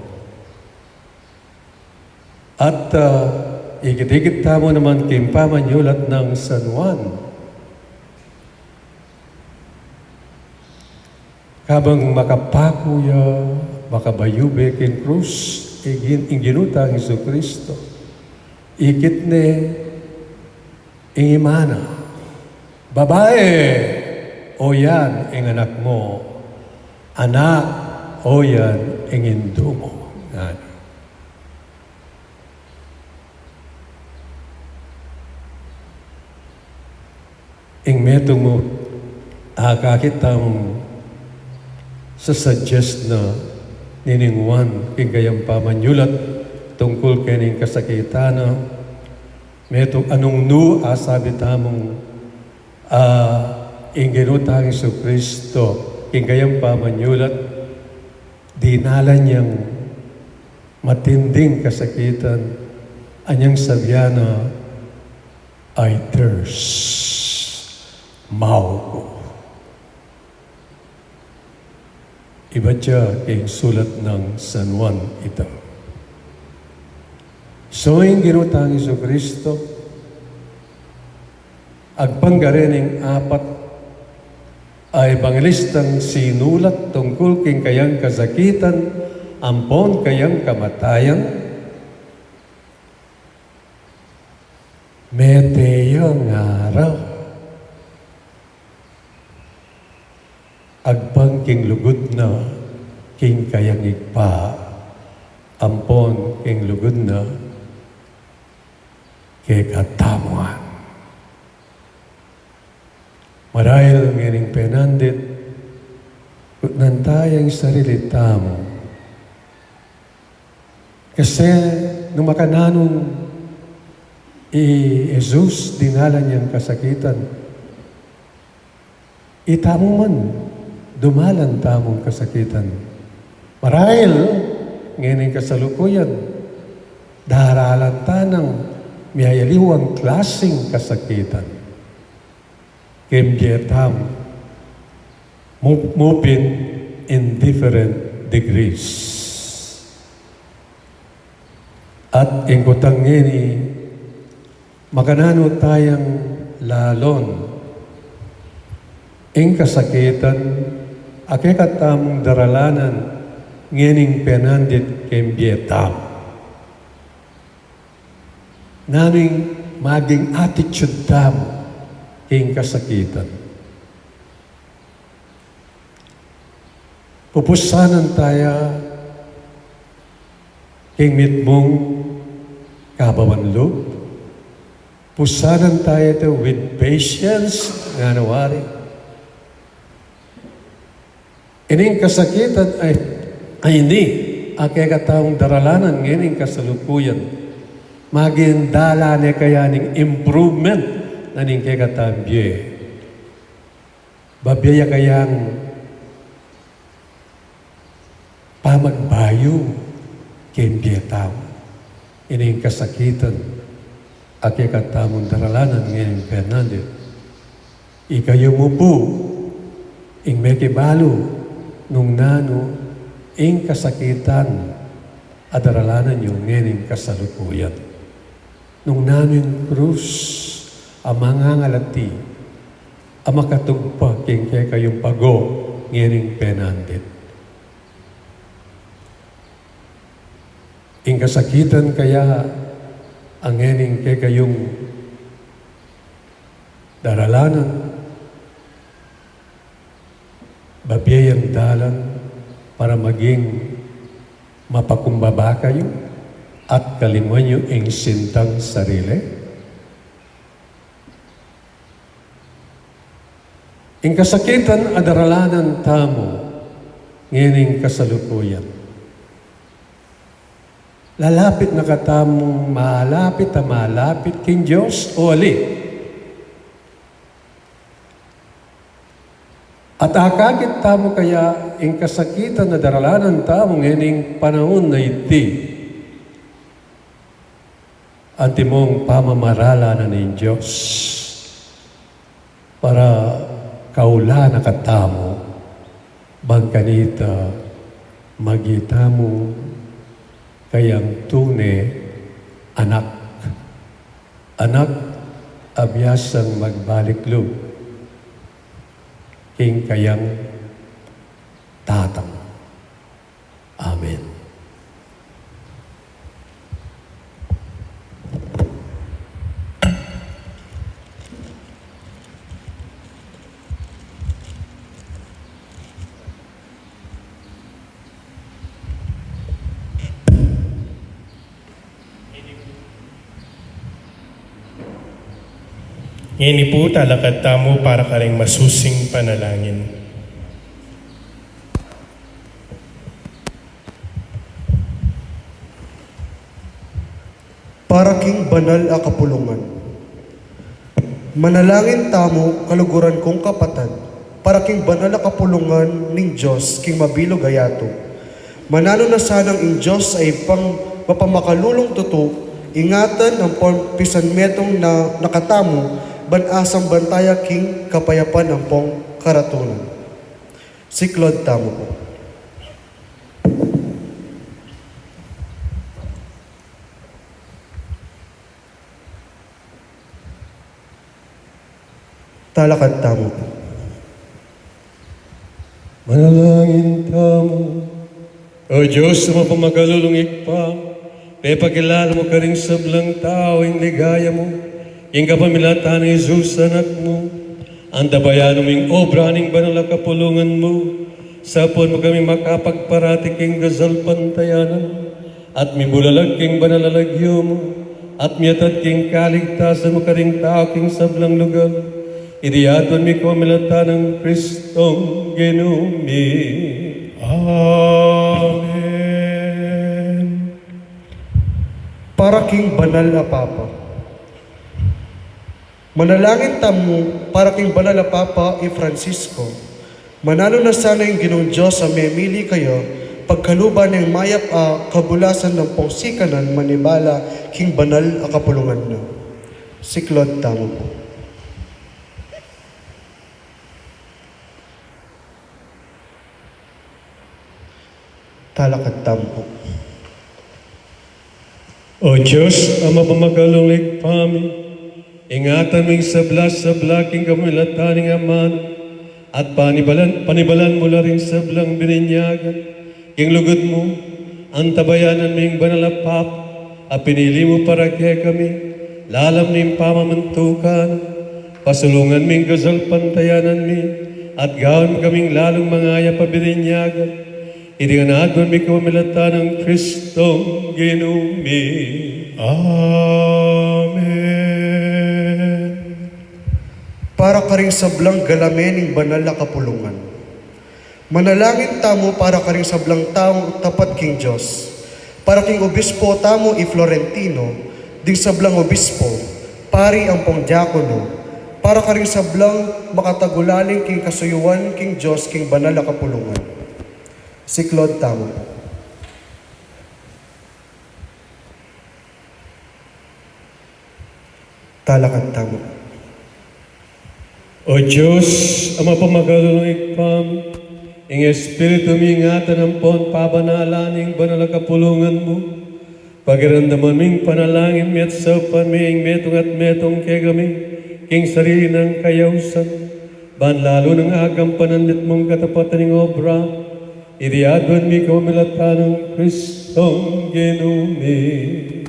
At, ah, ikit-ikit tamu naman king pamanyulat nang San Juan. Kabang makapaku ya, makabayubek king krus, ing Gin-, ing Ginu tang Jesucristo, ikit ne ing ima na, "Babai, oyan ing anak mu, anak, oyan ing indu mu." Yan. Ing metung mu, akakit tamung sasuggest na nining Juan king kayang pamanyulat tungkul kening kasakitan na, metung anung nu asabi tamung, ah, ing Ginu tang Jesucristo king kayang pamanyulat, dinalan yang matinding kasakitan, anyang sabian na, "I thirst," mau ku. Ibat ya king sulat nang San Juan ita. So, ing Ginu tang Jesucristo, agpang karening apat a ebanghelistang sinulat tungkul king kayang kasakitan ampon kayang kamatayan, mete ya ngarau agpang king lugud na king kayang Ibpa ampon king lugud na kekatamu ngan. Marahil ngening penandit, kutnan taya ing sarili tamu. Kasi nung makananu i Jesus dinalan yang kasakitan, itamu man dumalan tamung kasakitan. Marahil ngening kasalukuyan, daralan ta nang miyayaliwang klasing kasakitan. Keng bie tamu, mu-, mupin in different degrees. At ing kutang ngeni, makananu tayang lalon ing kasakitan a kekatamung daralanan ngening penandit keng bie tamu? Nanu ing maging attitude tamu king kasakitan? Pupusanan taya king mitmung kababan lub? Pusanan taya ita with patience, ngana wari? Ining kasakitan a ini, a kekatamung daralanan ngening kasalukuyan, maging dalan ne kaya ning improvement na ning kekatamung bie? Babie ya kayang pamagbayu keng bie tamu ining kasakitan a kekatamung daralanan ngening penandit? Ikayu mu pu ing mekibalu nung nanu ing kasakitan a daralanan yu ngening kasalukuyan. Nung nanu ing krus a mangangalati a makatugpa king kekayung pago ngening penandit? Ing kasakitan kaya a ngening kekayung daralanan, babie yang dalan para maging mapakumbaba kayu at kalimuan yu ing sintang sarili? Ing kasakitan a daralanan tamu ngening kasalukuyan, lalapit na katamu, malapit a malapit king Dios o ali? At akakit tamu kaya ing kasakitan a daralanan tamu ngening panaun a iti antimong pamamaralanan ning Dios para kaulan na katamu, ban kanita magitamu kayang tune anak, anak a biasang magbalik lub king kayang tatang. Amen. Ngeni pu, talakad tamu para karing masusing panalangin. Para king banal a kapulungan. Manalangin tamu, kaluguran kung kapatad, para king banal a kapulungan ning Dios king mabilug a yatu. Mananu na sanang ing Dios a Ibpang mapamakalulung tutu, ingatan ampon pisanmetung na katamu, ban asamban taya king kapayapan ampong karatunan. Siklaud tamu pu. Talakad tamu. Manalangin tamu. O Dios a mapamakalulung Ibpa, pepakilala mu karing sablang tau ing ligaya mu king kapamilatan nang Jesus a Anak mu. Antabayanan mu ing obra ning banal a kapulungan mu, sapun mu kaming makapagparati king kasalpantayanan at mibulalag king banal a lagyu mu, at miatad king kaligtasan mu karing tau king sablang lugal. Iti aduan mi kapamilatan nang Kristong Ginu mi. Amen. Para king banal a Papa. Manalangin tamu para king banal a Papa i Francisco. Mananu na sana ing Ginung Dios a memili kaya, pagkaluban ning mayap a kabulasan ampong sikanan manibala king banal a kapulungan na. Siklaud tamu pu. Talakad tamu pu. O Dios a mapamakalulung Ibpa mi, ingatan mu ing sabla-sabla king kapamilatan ning Ama na, at panibalan, panibalan mu la ring sablang bininyagan king lugud mu. Antabayanan mu ing banal a Papa a pinili mu para kekami, lalam ning pamamantukan, pasulungan mu ing kasalpantayanan mi, at gawan mu kaming lalung mangayap a bininyagan. Iti ngan aduan mi kapamilatan nang Kristong Ginu mi. Amen. Para karing sablang galamen ning banal a kapulungan. Manalangin tamu para karing sablang taung tapat king Dios, para king obispo tamu i Florentino, ding sablang obispo, pari ampong diakono, para karing sablang makatagulaling king kasuyuan king Dios king banal a kapulungan. Siklaud tamu. Talakad tamu. O Dios a mapamakalulung Ibpa mi, ing espiritu mi ingatan ampon pabanalan ing banal a kapulungan mu. Pakiramdaman mu ing panalangin mi at saupan mu ing metung at metung kekami king sarili nang kayausan, ban lalu nang agampanan mitmung katapatan ning obra Iti aduan mi kapamilatan nang Kristong Ginu mi.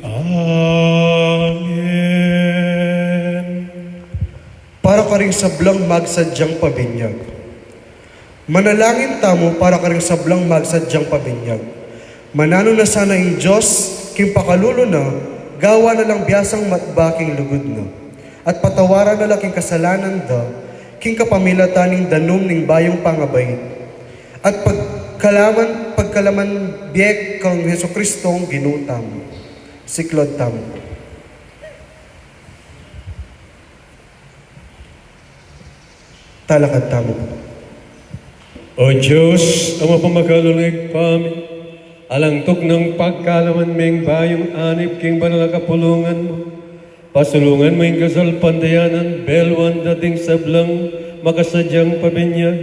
Amen. Para karing sablang magsadyang pabinyag. Manalangin tamu para karing sablang magsadyang pabinyag. Mananu na sana ing Dios king pakalulu na, gawan na lang biasang matba king lugud na, at patawaran na la king kasalanan da, king kapamilatan ning danum ning bayung pangabait, at pagkalaman, pagkalaman bie kang Jesucristong Ginu tamu. Siklaud tamu. Talakad tamu. O Dios, a mapamakalulung Ibpa mi, alang tuknang pagkalaman ming bayung anib king banal a kapulungan mu, pasulungan mu ing kasalpantayanan, beluan da ding sablang makasadyang pabinyag,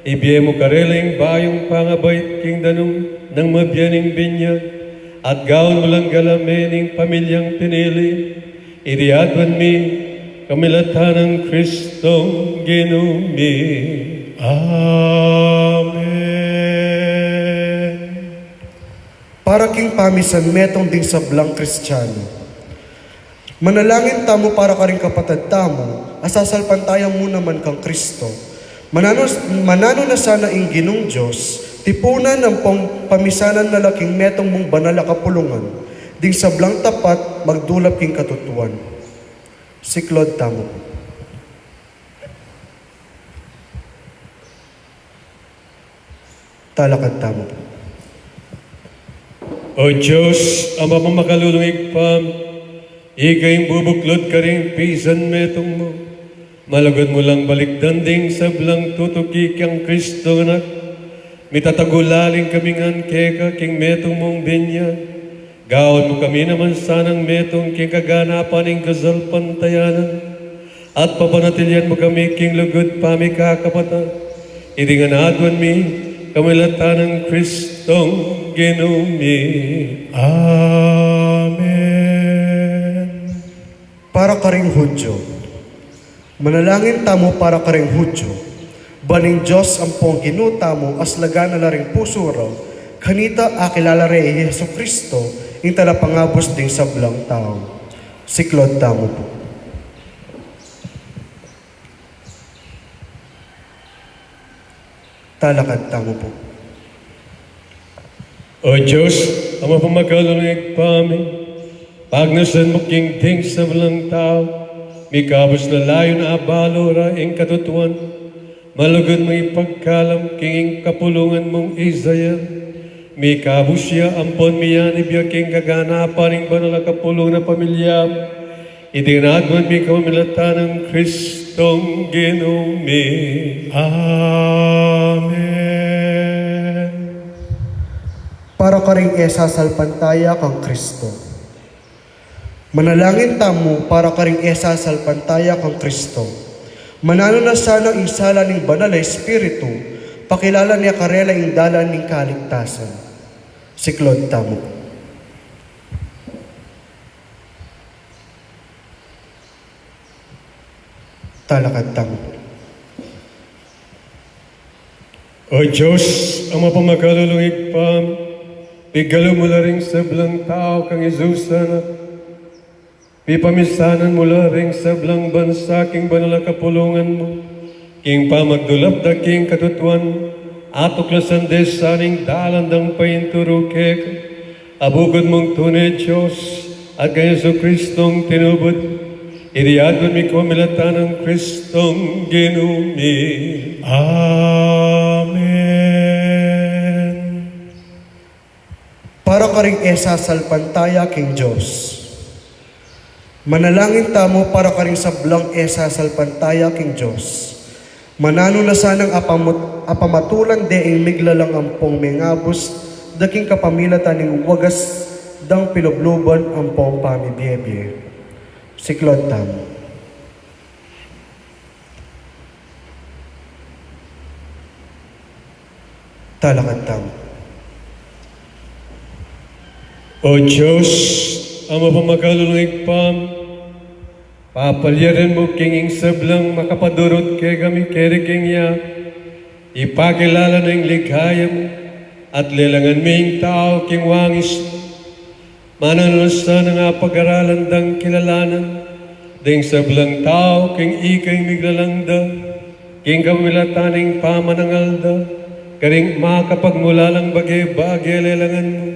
ibie mu karela ing bayung pangabait king danum nang mabie ning binyag, at gawan mu lang galame ning pamilyang pinili. Iti aduan mi kapamilatan nang Kristong Ginu mi. Amen. Para king pamisan metung ding sablang Kristiano. Manalangin tamu para karing kapatad tamu a sasalpantaya mu naman kang Kristo. Mananu, mananu na sana ing Ginung Dios, tipunan ampong pamisanan na la king metung mung banal a kapulungan, ding sablang tapat magdulap king katutuan. Siklaud tamu. Talakad tamu. O Dios, a mapamakalulung Ibpa mi, ika ing bubuklud karing pisan metung mu, malugud mu lang balikdan ding sablang tutuki kang Kristong Anak, mitatagu lalim kami ngan keka king metung mung binyag. Gawan mu kami naman sanang metung king kaganapan ning kasalpantayanan, at papanatilian mu kami king lugud pamikakapatad. Iti ngan aduan mi kapamilatan nang Kristong Ginu mi. Amen. Para karing Hudyo. Manalangin tamu para karing Hudyo, ban ing Dios ampong Ginu tamu aslagan na la ring pusu ra, kanita akilala ra i Jesucristo, ing talapangabus ding sablang tau. Siklaud tamu pu. Talakad tamu pu. O Dios, a mapamakalulung Ibpa mi, pagnasan mu king ding sablang tau, mikabus la layun abalu ra ing katutuan, malugud mung ipagkalam king kapulungan mung Israel, mikabus ya ampon miyanib ya king kaganapan ning banal a kapulungan a pamilya mu. Iti ngan aduan mi kapamilatan nang Kristong Ginu mi. Amen. Para karing e sasalpantaya kang Kristo. Manalangin tamu para karing e sasalpantaya kang Kristo. Mananu na sana ing sala ning Banal a Espiritu, pakilala ne karela ing dalan ning kaligtasan. Siklaud tamu. Talakad tamu. O Dios, a mapamakalulung Ibpa mi, pigalu mu la ring sablang tau kang Jesus Anak, pipamisanan mu la ring sablang bansa king banal a kapulungan mu, king pamagdulap da king katutuan, atuklasan de sana ing dalan dang painturu keka, a bukut mung tune Dios, at kang Jesucristong tinubud. Iti aduan mi kapamilatan nang Kristong Ginu mi. Amen. Para karing e sasalpantaya king Dios. Manalangin tamu para karing sablang e sasalpantaya king Dios. Mananu na sanang apamut-, apamatulan de ing miglalang ampong mengabus da king kapamilatan ning wagas dang pilubluban ampong pamibie-bie. Siklaud tamu. Talakad tamu. O Dios, a mapamakalulung Ibpa mi, papalyarin mu king ing sablang makapadurut kekami keri king ya, ipakilala na ing ligaya mu, At lelangan me ing tau king wangis, mananu na sanang apagaralan dang kilalanan ding sablang tau king ika ing miglalang da king kapamilatan ning pamanangal da karing makapagmulalang bage-bage. Lelangan mu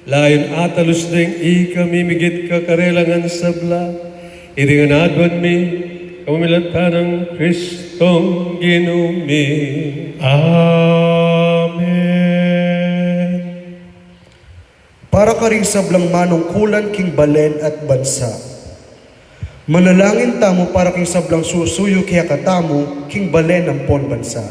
la ing atalus ding ika mimigit ka karelang sabla. Iti ngan aduan mi kapamilatan nang Kristong Ginu mi. Amen. Para karing sablang manungkulan king balen at bansa. Manalangin tamu para king sablang susuyu kekatamu king balen ampon bansa.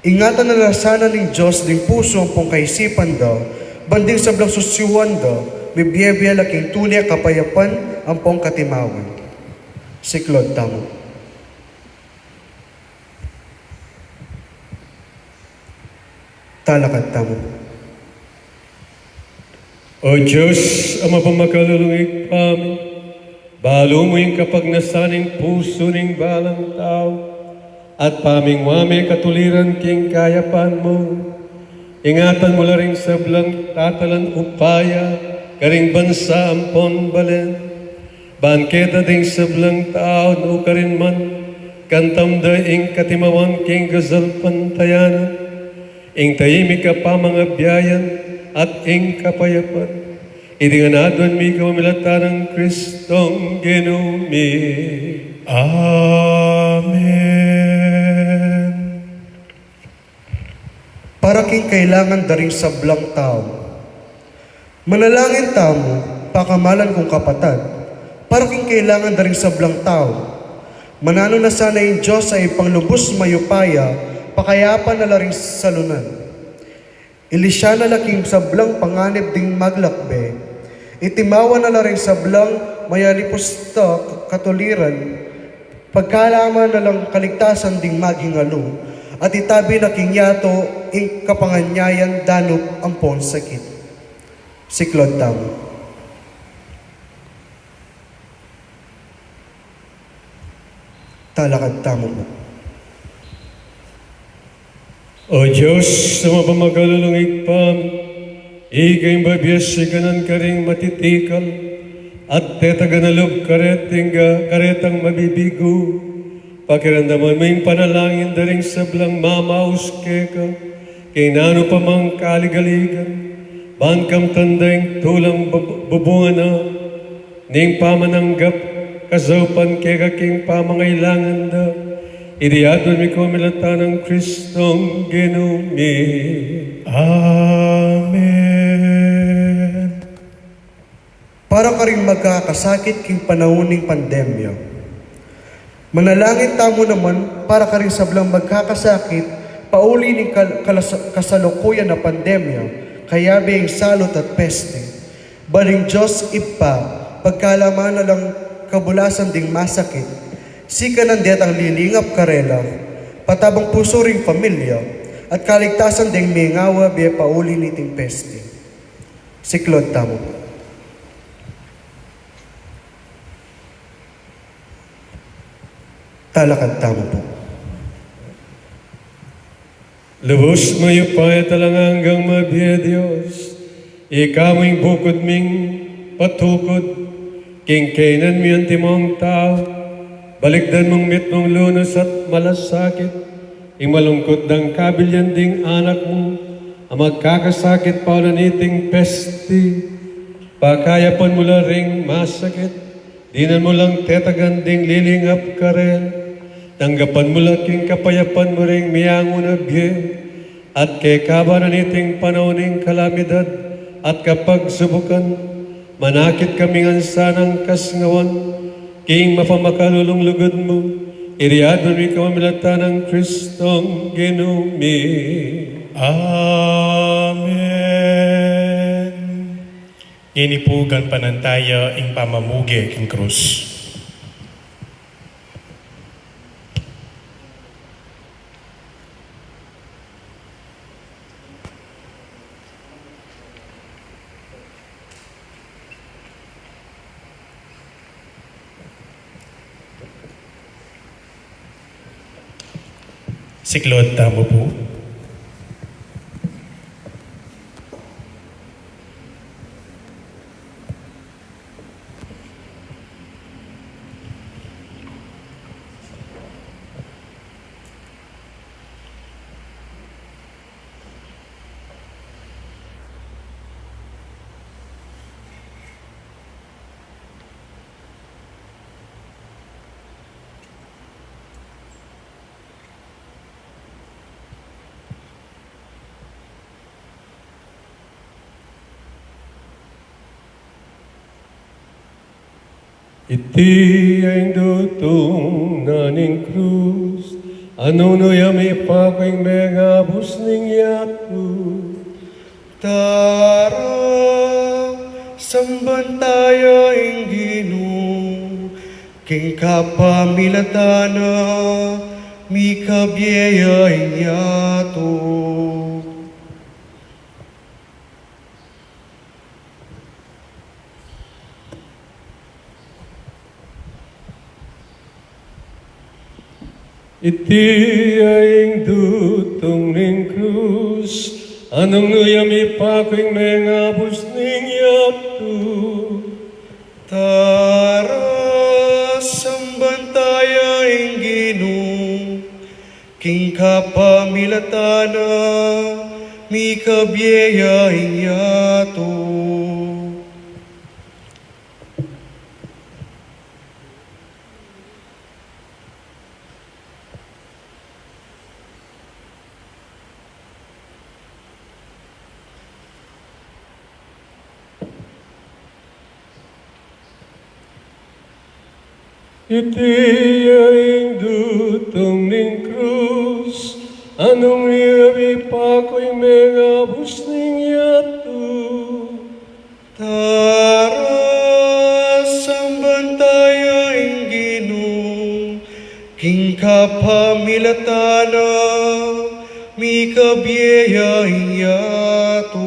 Ingatan na la sana ning Dios ding pusu ampon kaisipan da, ban ding sablang susuyuan da, mibie-bie la king tune a kapayapan ampon katimawan. Siklaud tamu. Talakad tamu. O Dios, a mapamakalulung Ibpa mi, balu mu ing kapagnasan ning pusu ning balang tau, at pamingwa me katuliran king kayapan mu. Ingatan mu la ring sablang tatalan upaya karing bansa ampon balen, ban keta ding sablang tau nukarin man, kantam da ing katimawan king kasalpantayanan, ing taimik a pamangabiayan at ing kapayapan. Iti ngan aduan mi kapamilatan nang Kristong Ginu mi. Amen. Para king kailangan da ring sablang tau. Manalangin tamu, pakamalan kung kapatad, para king kailangan da ring sablang tau. Mananu na sana ing Dios a Ibpang lubus mayupaya, pakayapan na la ring salunan. Ilisya na la king sablang panganib ding maglakbe. Itimawa na la ring sablang mayalipus ta katuliran. Pagkalama na lang kaligtasan ding maging alu, at itabi na king yatu ing kapanganyayan, danup ampon sakit. Siklaud tamu. Talakad tamu po. O Dios, a mapamakalulung Ibpa mi, ika ing babie sikanan karing matitikal, at tetagan a lub kareting ga-, karetang mabibigu. Pakiramdaman mu ing panalangin da ring sablang mamaus keka king nanu pa mang kaligaligan, ban kamtan da ing tulang bub-, bubungan na ning pamananggap kasaupan keka king pamangailangan da. Iti aduan mi kapamilatan nang Kristong Ginu mi. Amen. Para karing magkakasakit king panaun ning pandemya. Manalangin tamu naman para karing sablang magkakasakit pauli ning kal-, kalas-, kasalukuyan a pandemya, kayabe ing salut at peste. Ban ing Dios Ibpa, pagkalaman na lang kabulasan ding masakit, sikanan detang lilingap karela, patabang pusu ring pamilya, at kaligtasan ding mengawa bie pauli niting peste. Siklaud tamu. Talakad tamu po. Lubus mayupaya at alang anggang mabie Dios, ika mu ing bukud ming patukud king kainan mi antimong tau, balikdan mung mitmung lunus at malasakit ing malungkut dang kabilyan ding anak mu, a magkakasakit pauli niting peste. Pakayapan mu la ring masakit, dinan mu lang tetagan ding lilingap karela. Tanggapan mu la king kapayapan mu ring miangu na bie, at kekaba na niting panaun ning kalamidad at kapagsubukan, manakit kami ngan sanang kasngawan king mapamakalulung lugud mu. Iti aduan mi kapamilatan nang Kristong Ginu mi. Amen. Ngeni pu, ganpan taya ing pamamuge king krus. Siklaud tamu pu. Iti ya ing dutung na ning krus, a nung nu ya mipaku ing mengabus ning yatu. Tara, samban taya ing Ginu, king kapamilatan na mikabie ya ing yatu. Iti ya ing dutung ning krus, a nung nu ya mipaku ing mengabus ning yatu. Tara, samban taya ing Ginu, king kapamilatan na mikabie ya ing yatu. Iti ya ing dutung ning krus, a nung nu ya mipaku ing mengabus ning yatu. Tara, samban taya ing Ginu, king kapamilatan na mikabie ya ing yatu.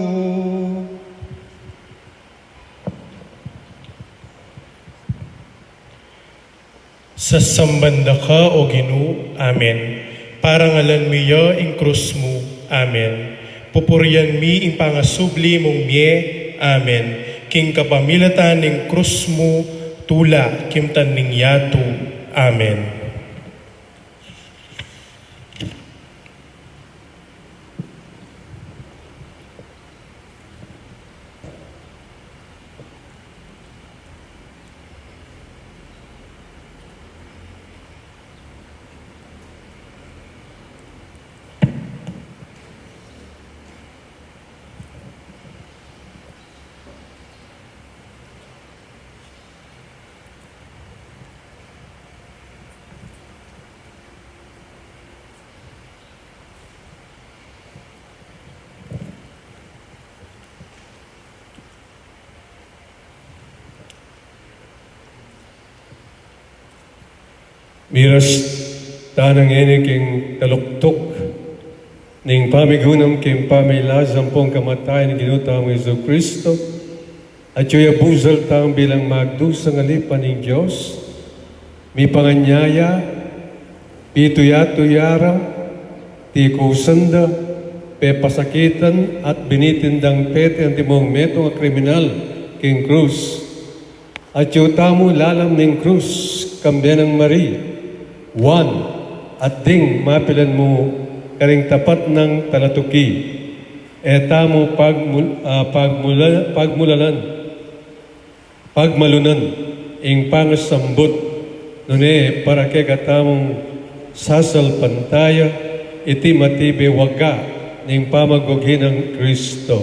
Sasamban da ka, O Ginu. Amen. Parangalan mi ya ing krus mu. Amen. Pupurian mi ing pangasubli mung mie. Amen. King kapamilatan ning krus mu, tula kimtan ning yatu. Amen. Miras tana ngeni king taluktuk ning pamigunam king pamilasa ampong kamatayan ning Ginu tamung Jesucristo, atyu ya busal tang bilang magdusang alipan ning Dios, mipanganyaya, pituyatuya ra, tikusan da, pepasakitan, at binitin dang pete antimong metung a kriminal king krus. Atyu tamu lalam ning krus, kambe nang Mari, Juan, at ding mapilan mu karing tapat nang talatuki. E tamu pagmul-, ah, pagmula-, pagmulalan, pagmalunan ing pangasambut, nune para kekatamung sasalpantaya iti matibe waga ning pamagwagi nang Kristo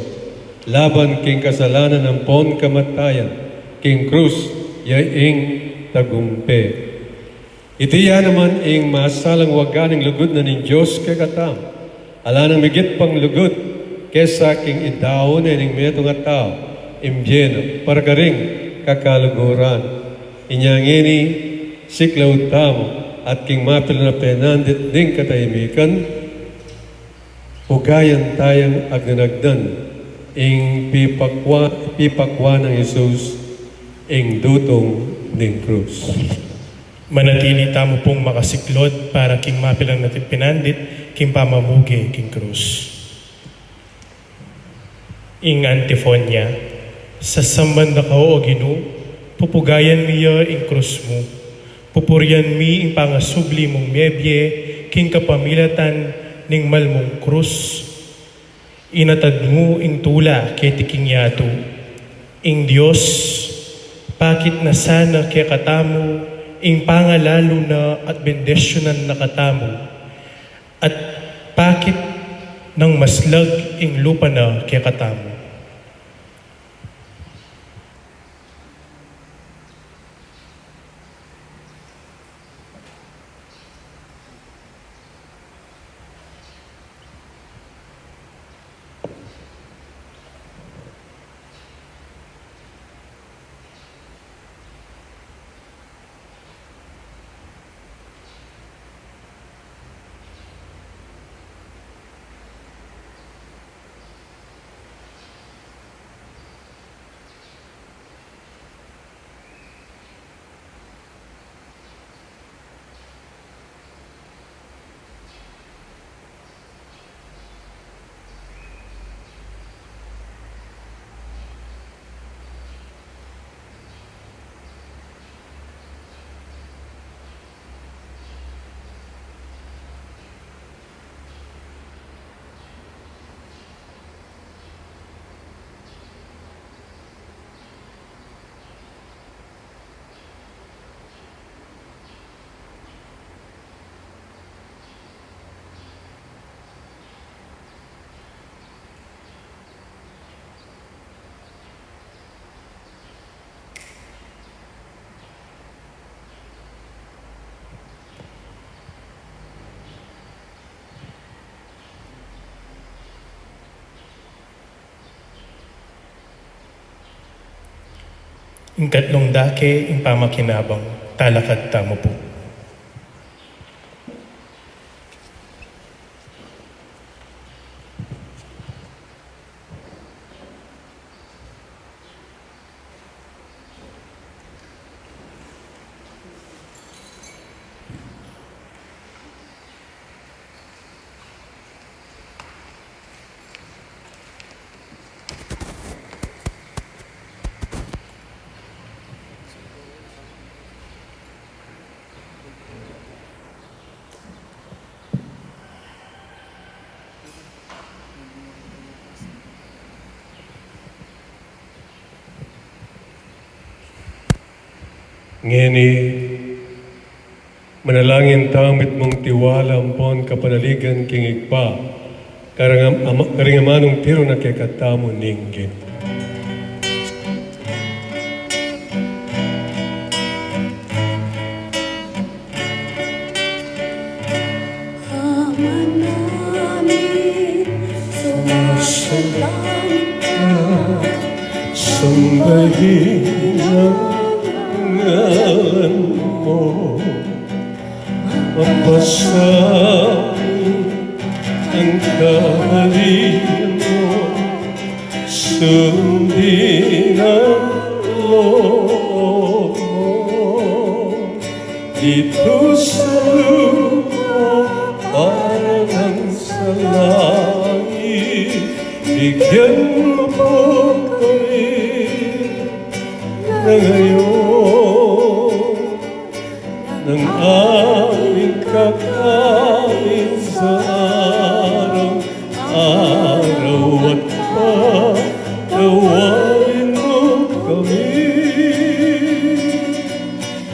laban king kasalanan ampon kamatayan, king krus ya ing tagumpe. Iti ya naman ing masalang waga ning lugud na ning Dios kekatamu, ala nang migit pang lugud kesa king idaun ne ning metung a tau ing bie na para karing kakaluguran. Inya ngeni, siklaud tamu at king mapilan a penandit ning katahimikan, pugayan tayang agnan-agnan ing pipakua-, pipakua nang Jesus ing dutung ning krus. Manatili tamu pung makasiklaud para king mapilan a penandit king pamamuge king krus. Ing antifonya. Sasamban da ka, O Ginu, pupugayan mi ya ing krus mu. Pupurian mi ing pangasubli mung mebie king kapamilatan ning mal mung krus. Inatad mu ing tula keti king yatu. Ing Dios, pakit na sana kekatamu ing pangalalu na at bendisyunan na katamu, at pakit nang maslag ing lupa na kekatamu. Ing katlung dake, ing pamakinabang, talakad tamu pu. Ngeni, manalangin tamu mitmung tiwala ampon kapanaligan king Ibpa, karing am-, ama-, karing amanung tiru na kekatamu ning Ginu. Ama namin, sumasalangit ka, sambahin ang ngalan mo, mapasabi ang kaharian mo, sundin ang loob mo dito sa lupa para nang sa langit. Bigyan mo po kami na ngayon ng aming kakanin sa araw-araw, at patawarin mo kami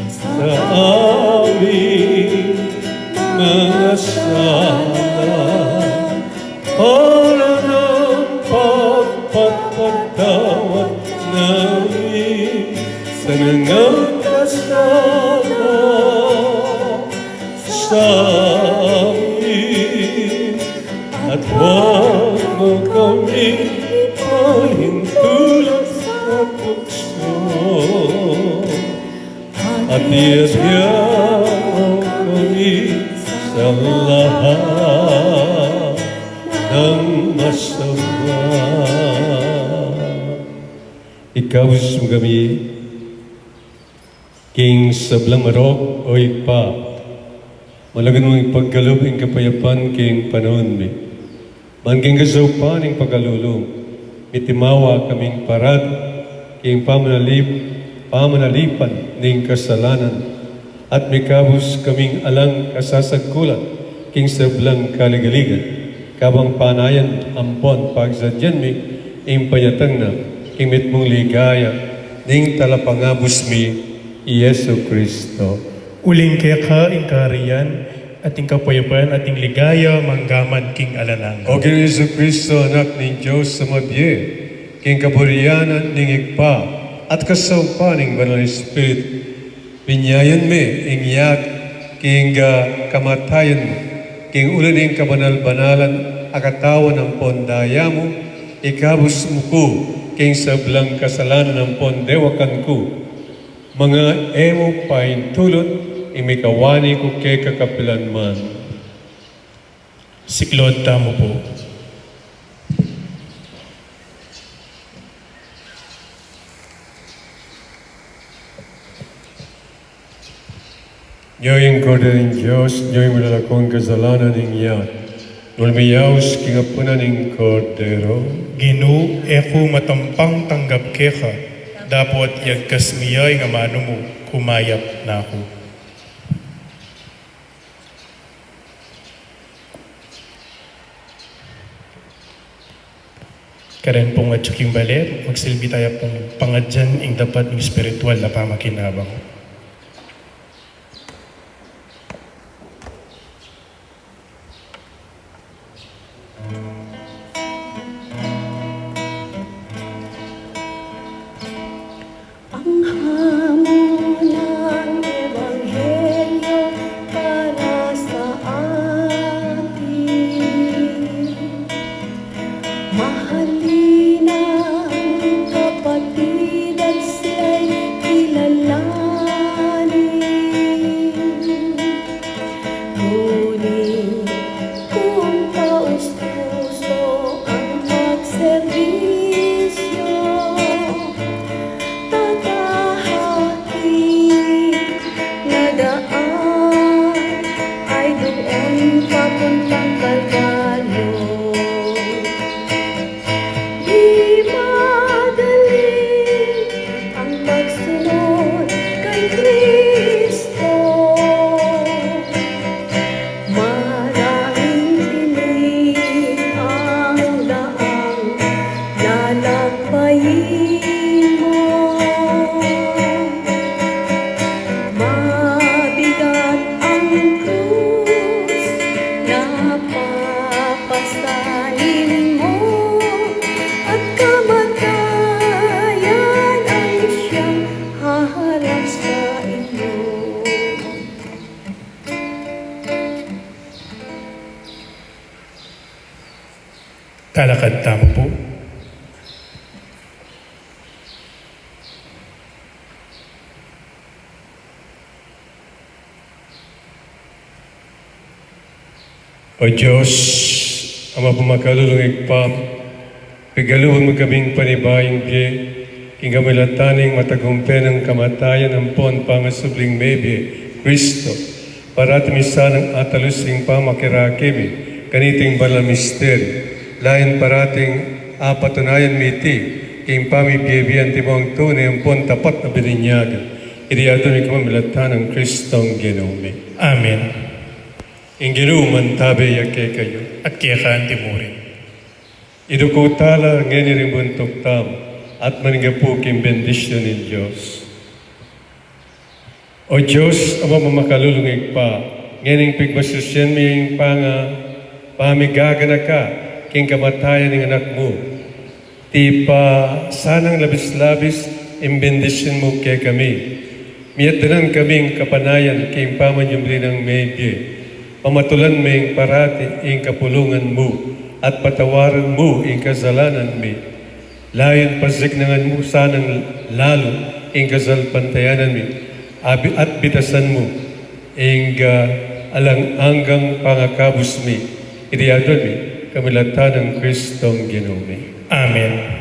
sa aming mga sala, para ng pagpapatawad namin sa nangakasala sa amin, at huwag mo kaming ipahintulot sa tukso, at iadya mo kami sa lahat ng masama. Ikabus mo kami king sablang marok, o Ibpa, malagan mung ipagkalub ing kapayapan king panaun mi. Ban king kasaupan ning pakalulu mi, mitimawa kaming parati king pamanalip-, pamanalipan ning kasalanan, at mikabus kaming alang kasasagkulan king sablang kaligaligan, kabang panayan ampon pagsadyan mi ing panyatang na king mitmung ligaya ning Talapangabus mi, i Jesucristo. Uling keka ing karian, at ing kapayapan, at ing ligaya, mangga man king alang angga. O Ginu Jesucristo, Anak ning Dios a mabie, king kaburian ning Ibpa, at kasaupan ning Banal a Espiritu, binyayan me ing yat king, ah, kamatayan mu, king uli ning kabanal-banalan a katawan ampon daya mu, ikabus mu ku king sablang kasalanan ampon dewakan ku, manga e mu paintulut ing mikawani ku keka kapilan man. Siklaud tamu pu. Nyo ing Kordero ning Dios, nyo ing milalako king kasalanan ning yat. Nung miyaus king apunan ning Kordero. Ginu, e ku matampang tanggap keka, dapot yagkas mu ya ing amanu mu, kumayap na ku. Karin pung atyu king bale, magsilbi taya pung pangadyan ing dapat ning espiritual a pamakinabang. Ang hamon ng Ebanghelyo para sa atin. Mahalin ang kapatid at siya'y Kalbaryo. Di madali ang pagsunod kay Kristo. Maraming dilim ang daang lalakbayin mo. Mabigat ang krus na papasanin mo, at kamatayan ang siyang haharap sa inyo. Talakad tamu pu. O Dios, Ama pu, makalulung Ibpa, pigaluan mu kaming panibayung bie king kamilatan ning matagumpe nang kamatayan ampon pangasubling mebie, Kristo. Parati mi sanang atalus king pamakirake mi kaniting banal a misteryu, layan parating apatunayan mi iti king pamibie-bie antimong tune ampon tapat a bininyagan. Iti aduan mi kamilatan nang Kristong Ginu mi. Amen. Ing Ginu mantabe ya kekayu. At keka antimurin. Iduku tala ngeni ring buntuk tamu, at maningga pu king bendisyun ning Dios. O Dios, Ama pu, makalulung Ibpa, ngening pigmasusian mi ing panga-, pamigaganaka king kamatayan ning Anak mu, tipa sanang labis-labis ing bendisyun mu kekami. Miatdanan kaming kapanayan king pamanyubli nang mebie. Pamatulan ming parati ing kapulungan mu, at patawaran mu ing kasalanan mi. Layan pasiknangan mu sanang lalu ing kasalpantayanan mi, abi-, at bitasan mu ing, ah, alang anggang pangakabus mi. Iti aduan mi kamilatan nang Kristong Ginu mi. Amen.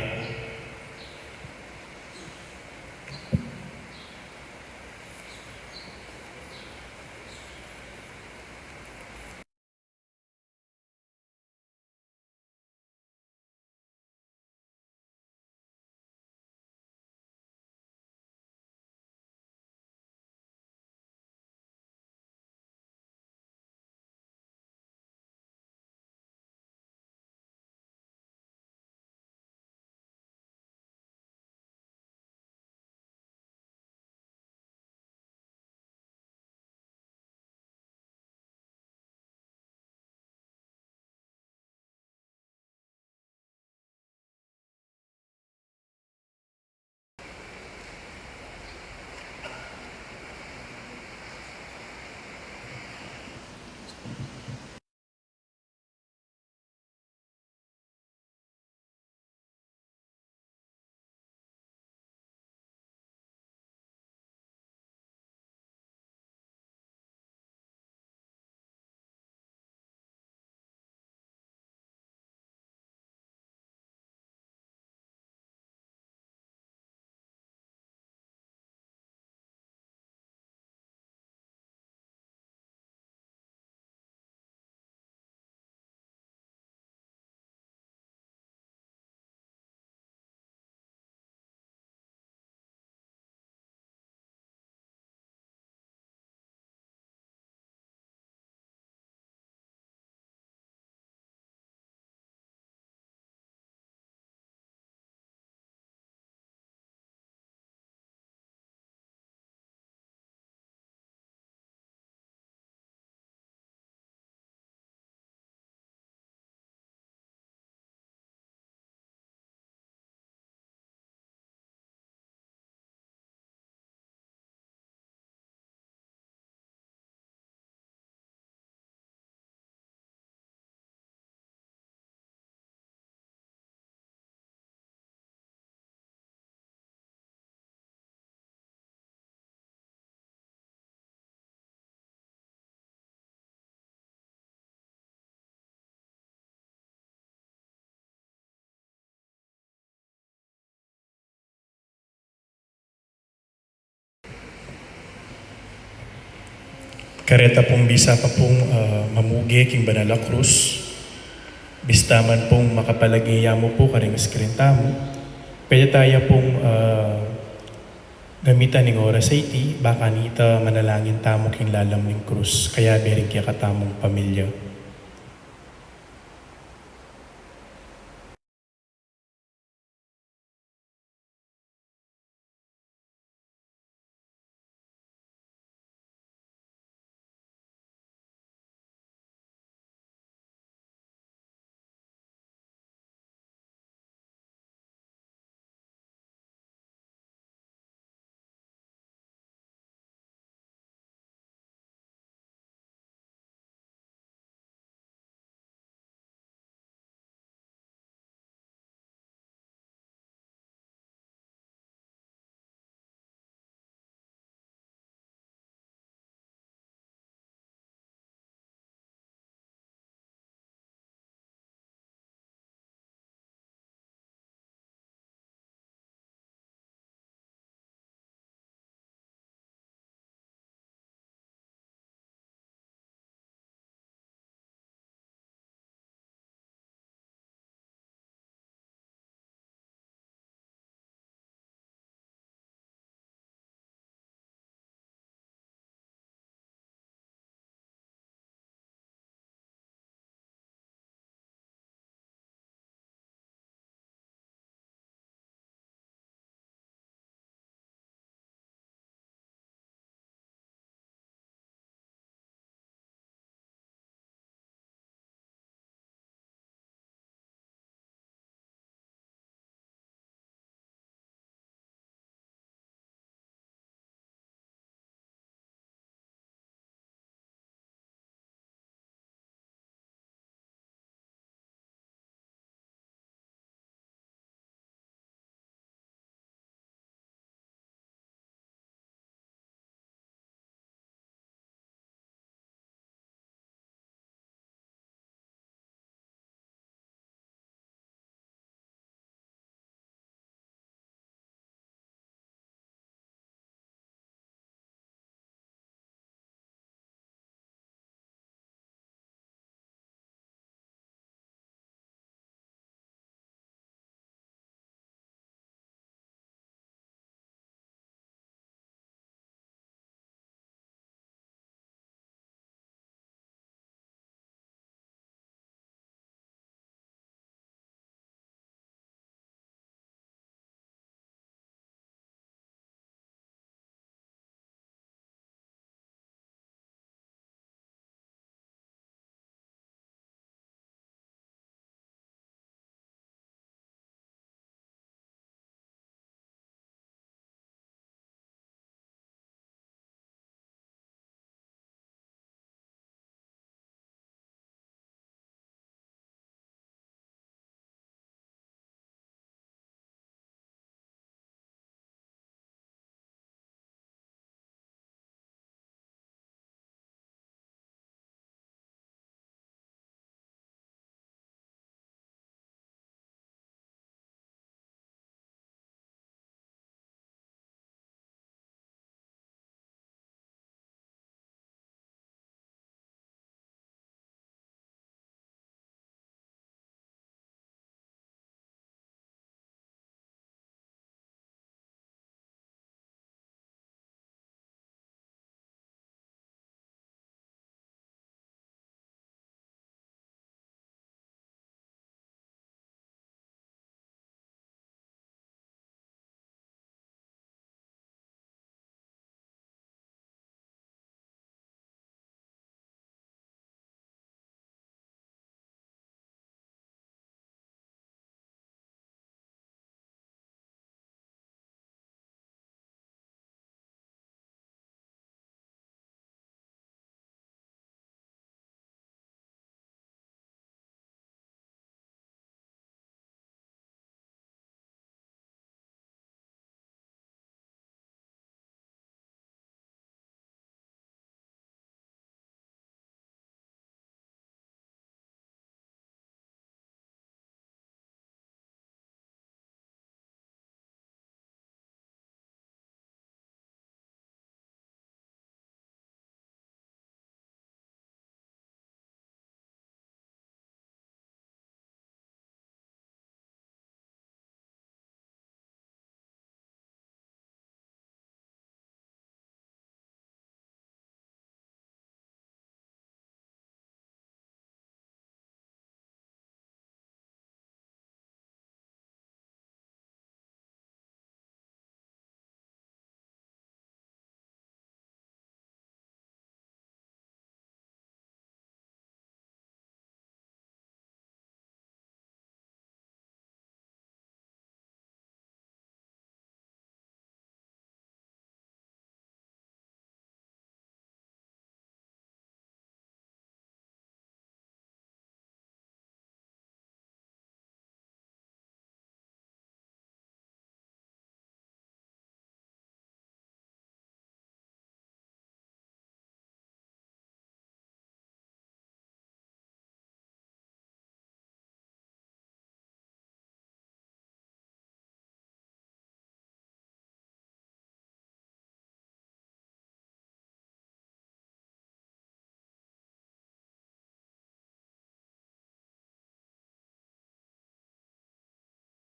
Kareta pung bisa pa pung, ah, mamuge king banal a krus, bista man pung makapalage ya mu pu karing screen tamu, pwede taya pung, ah, gamitan ning oras a iti, ba kanita manalangin tamu king lalam ning krus, kayabe ring kekatamung pamilya.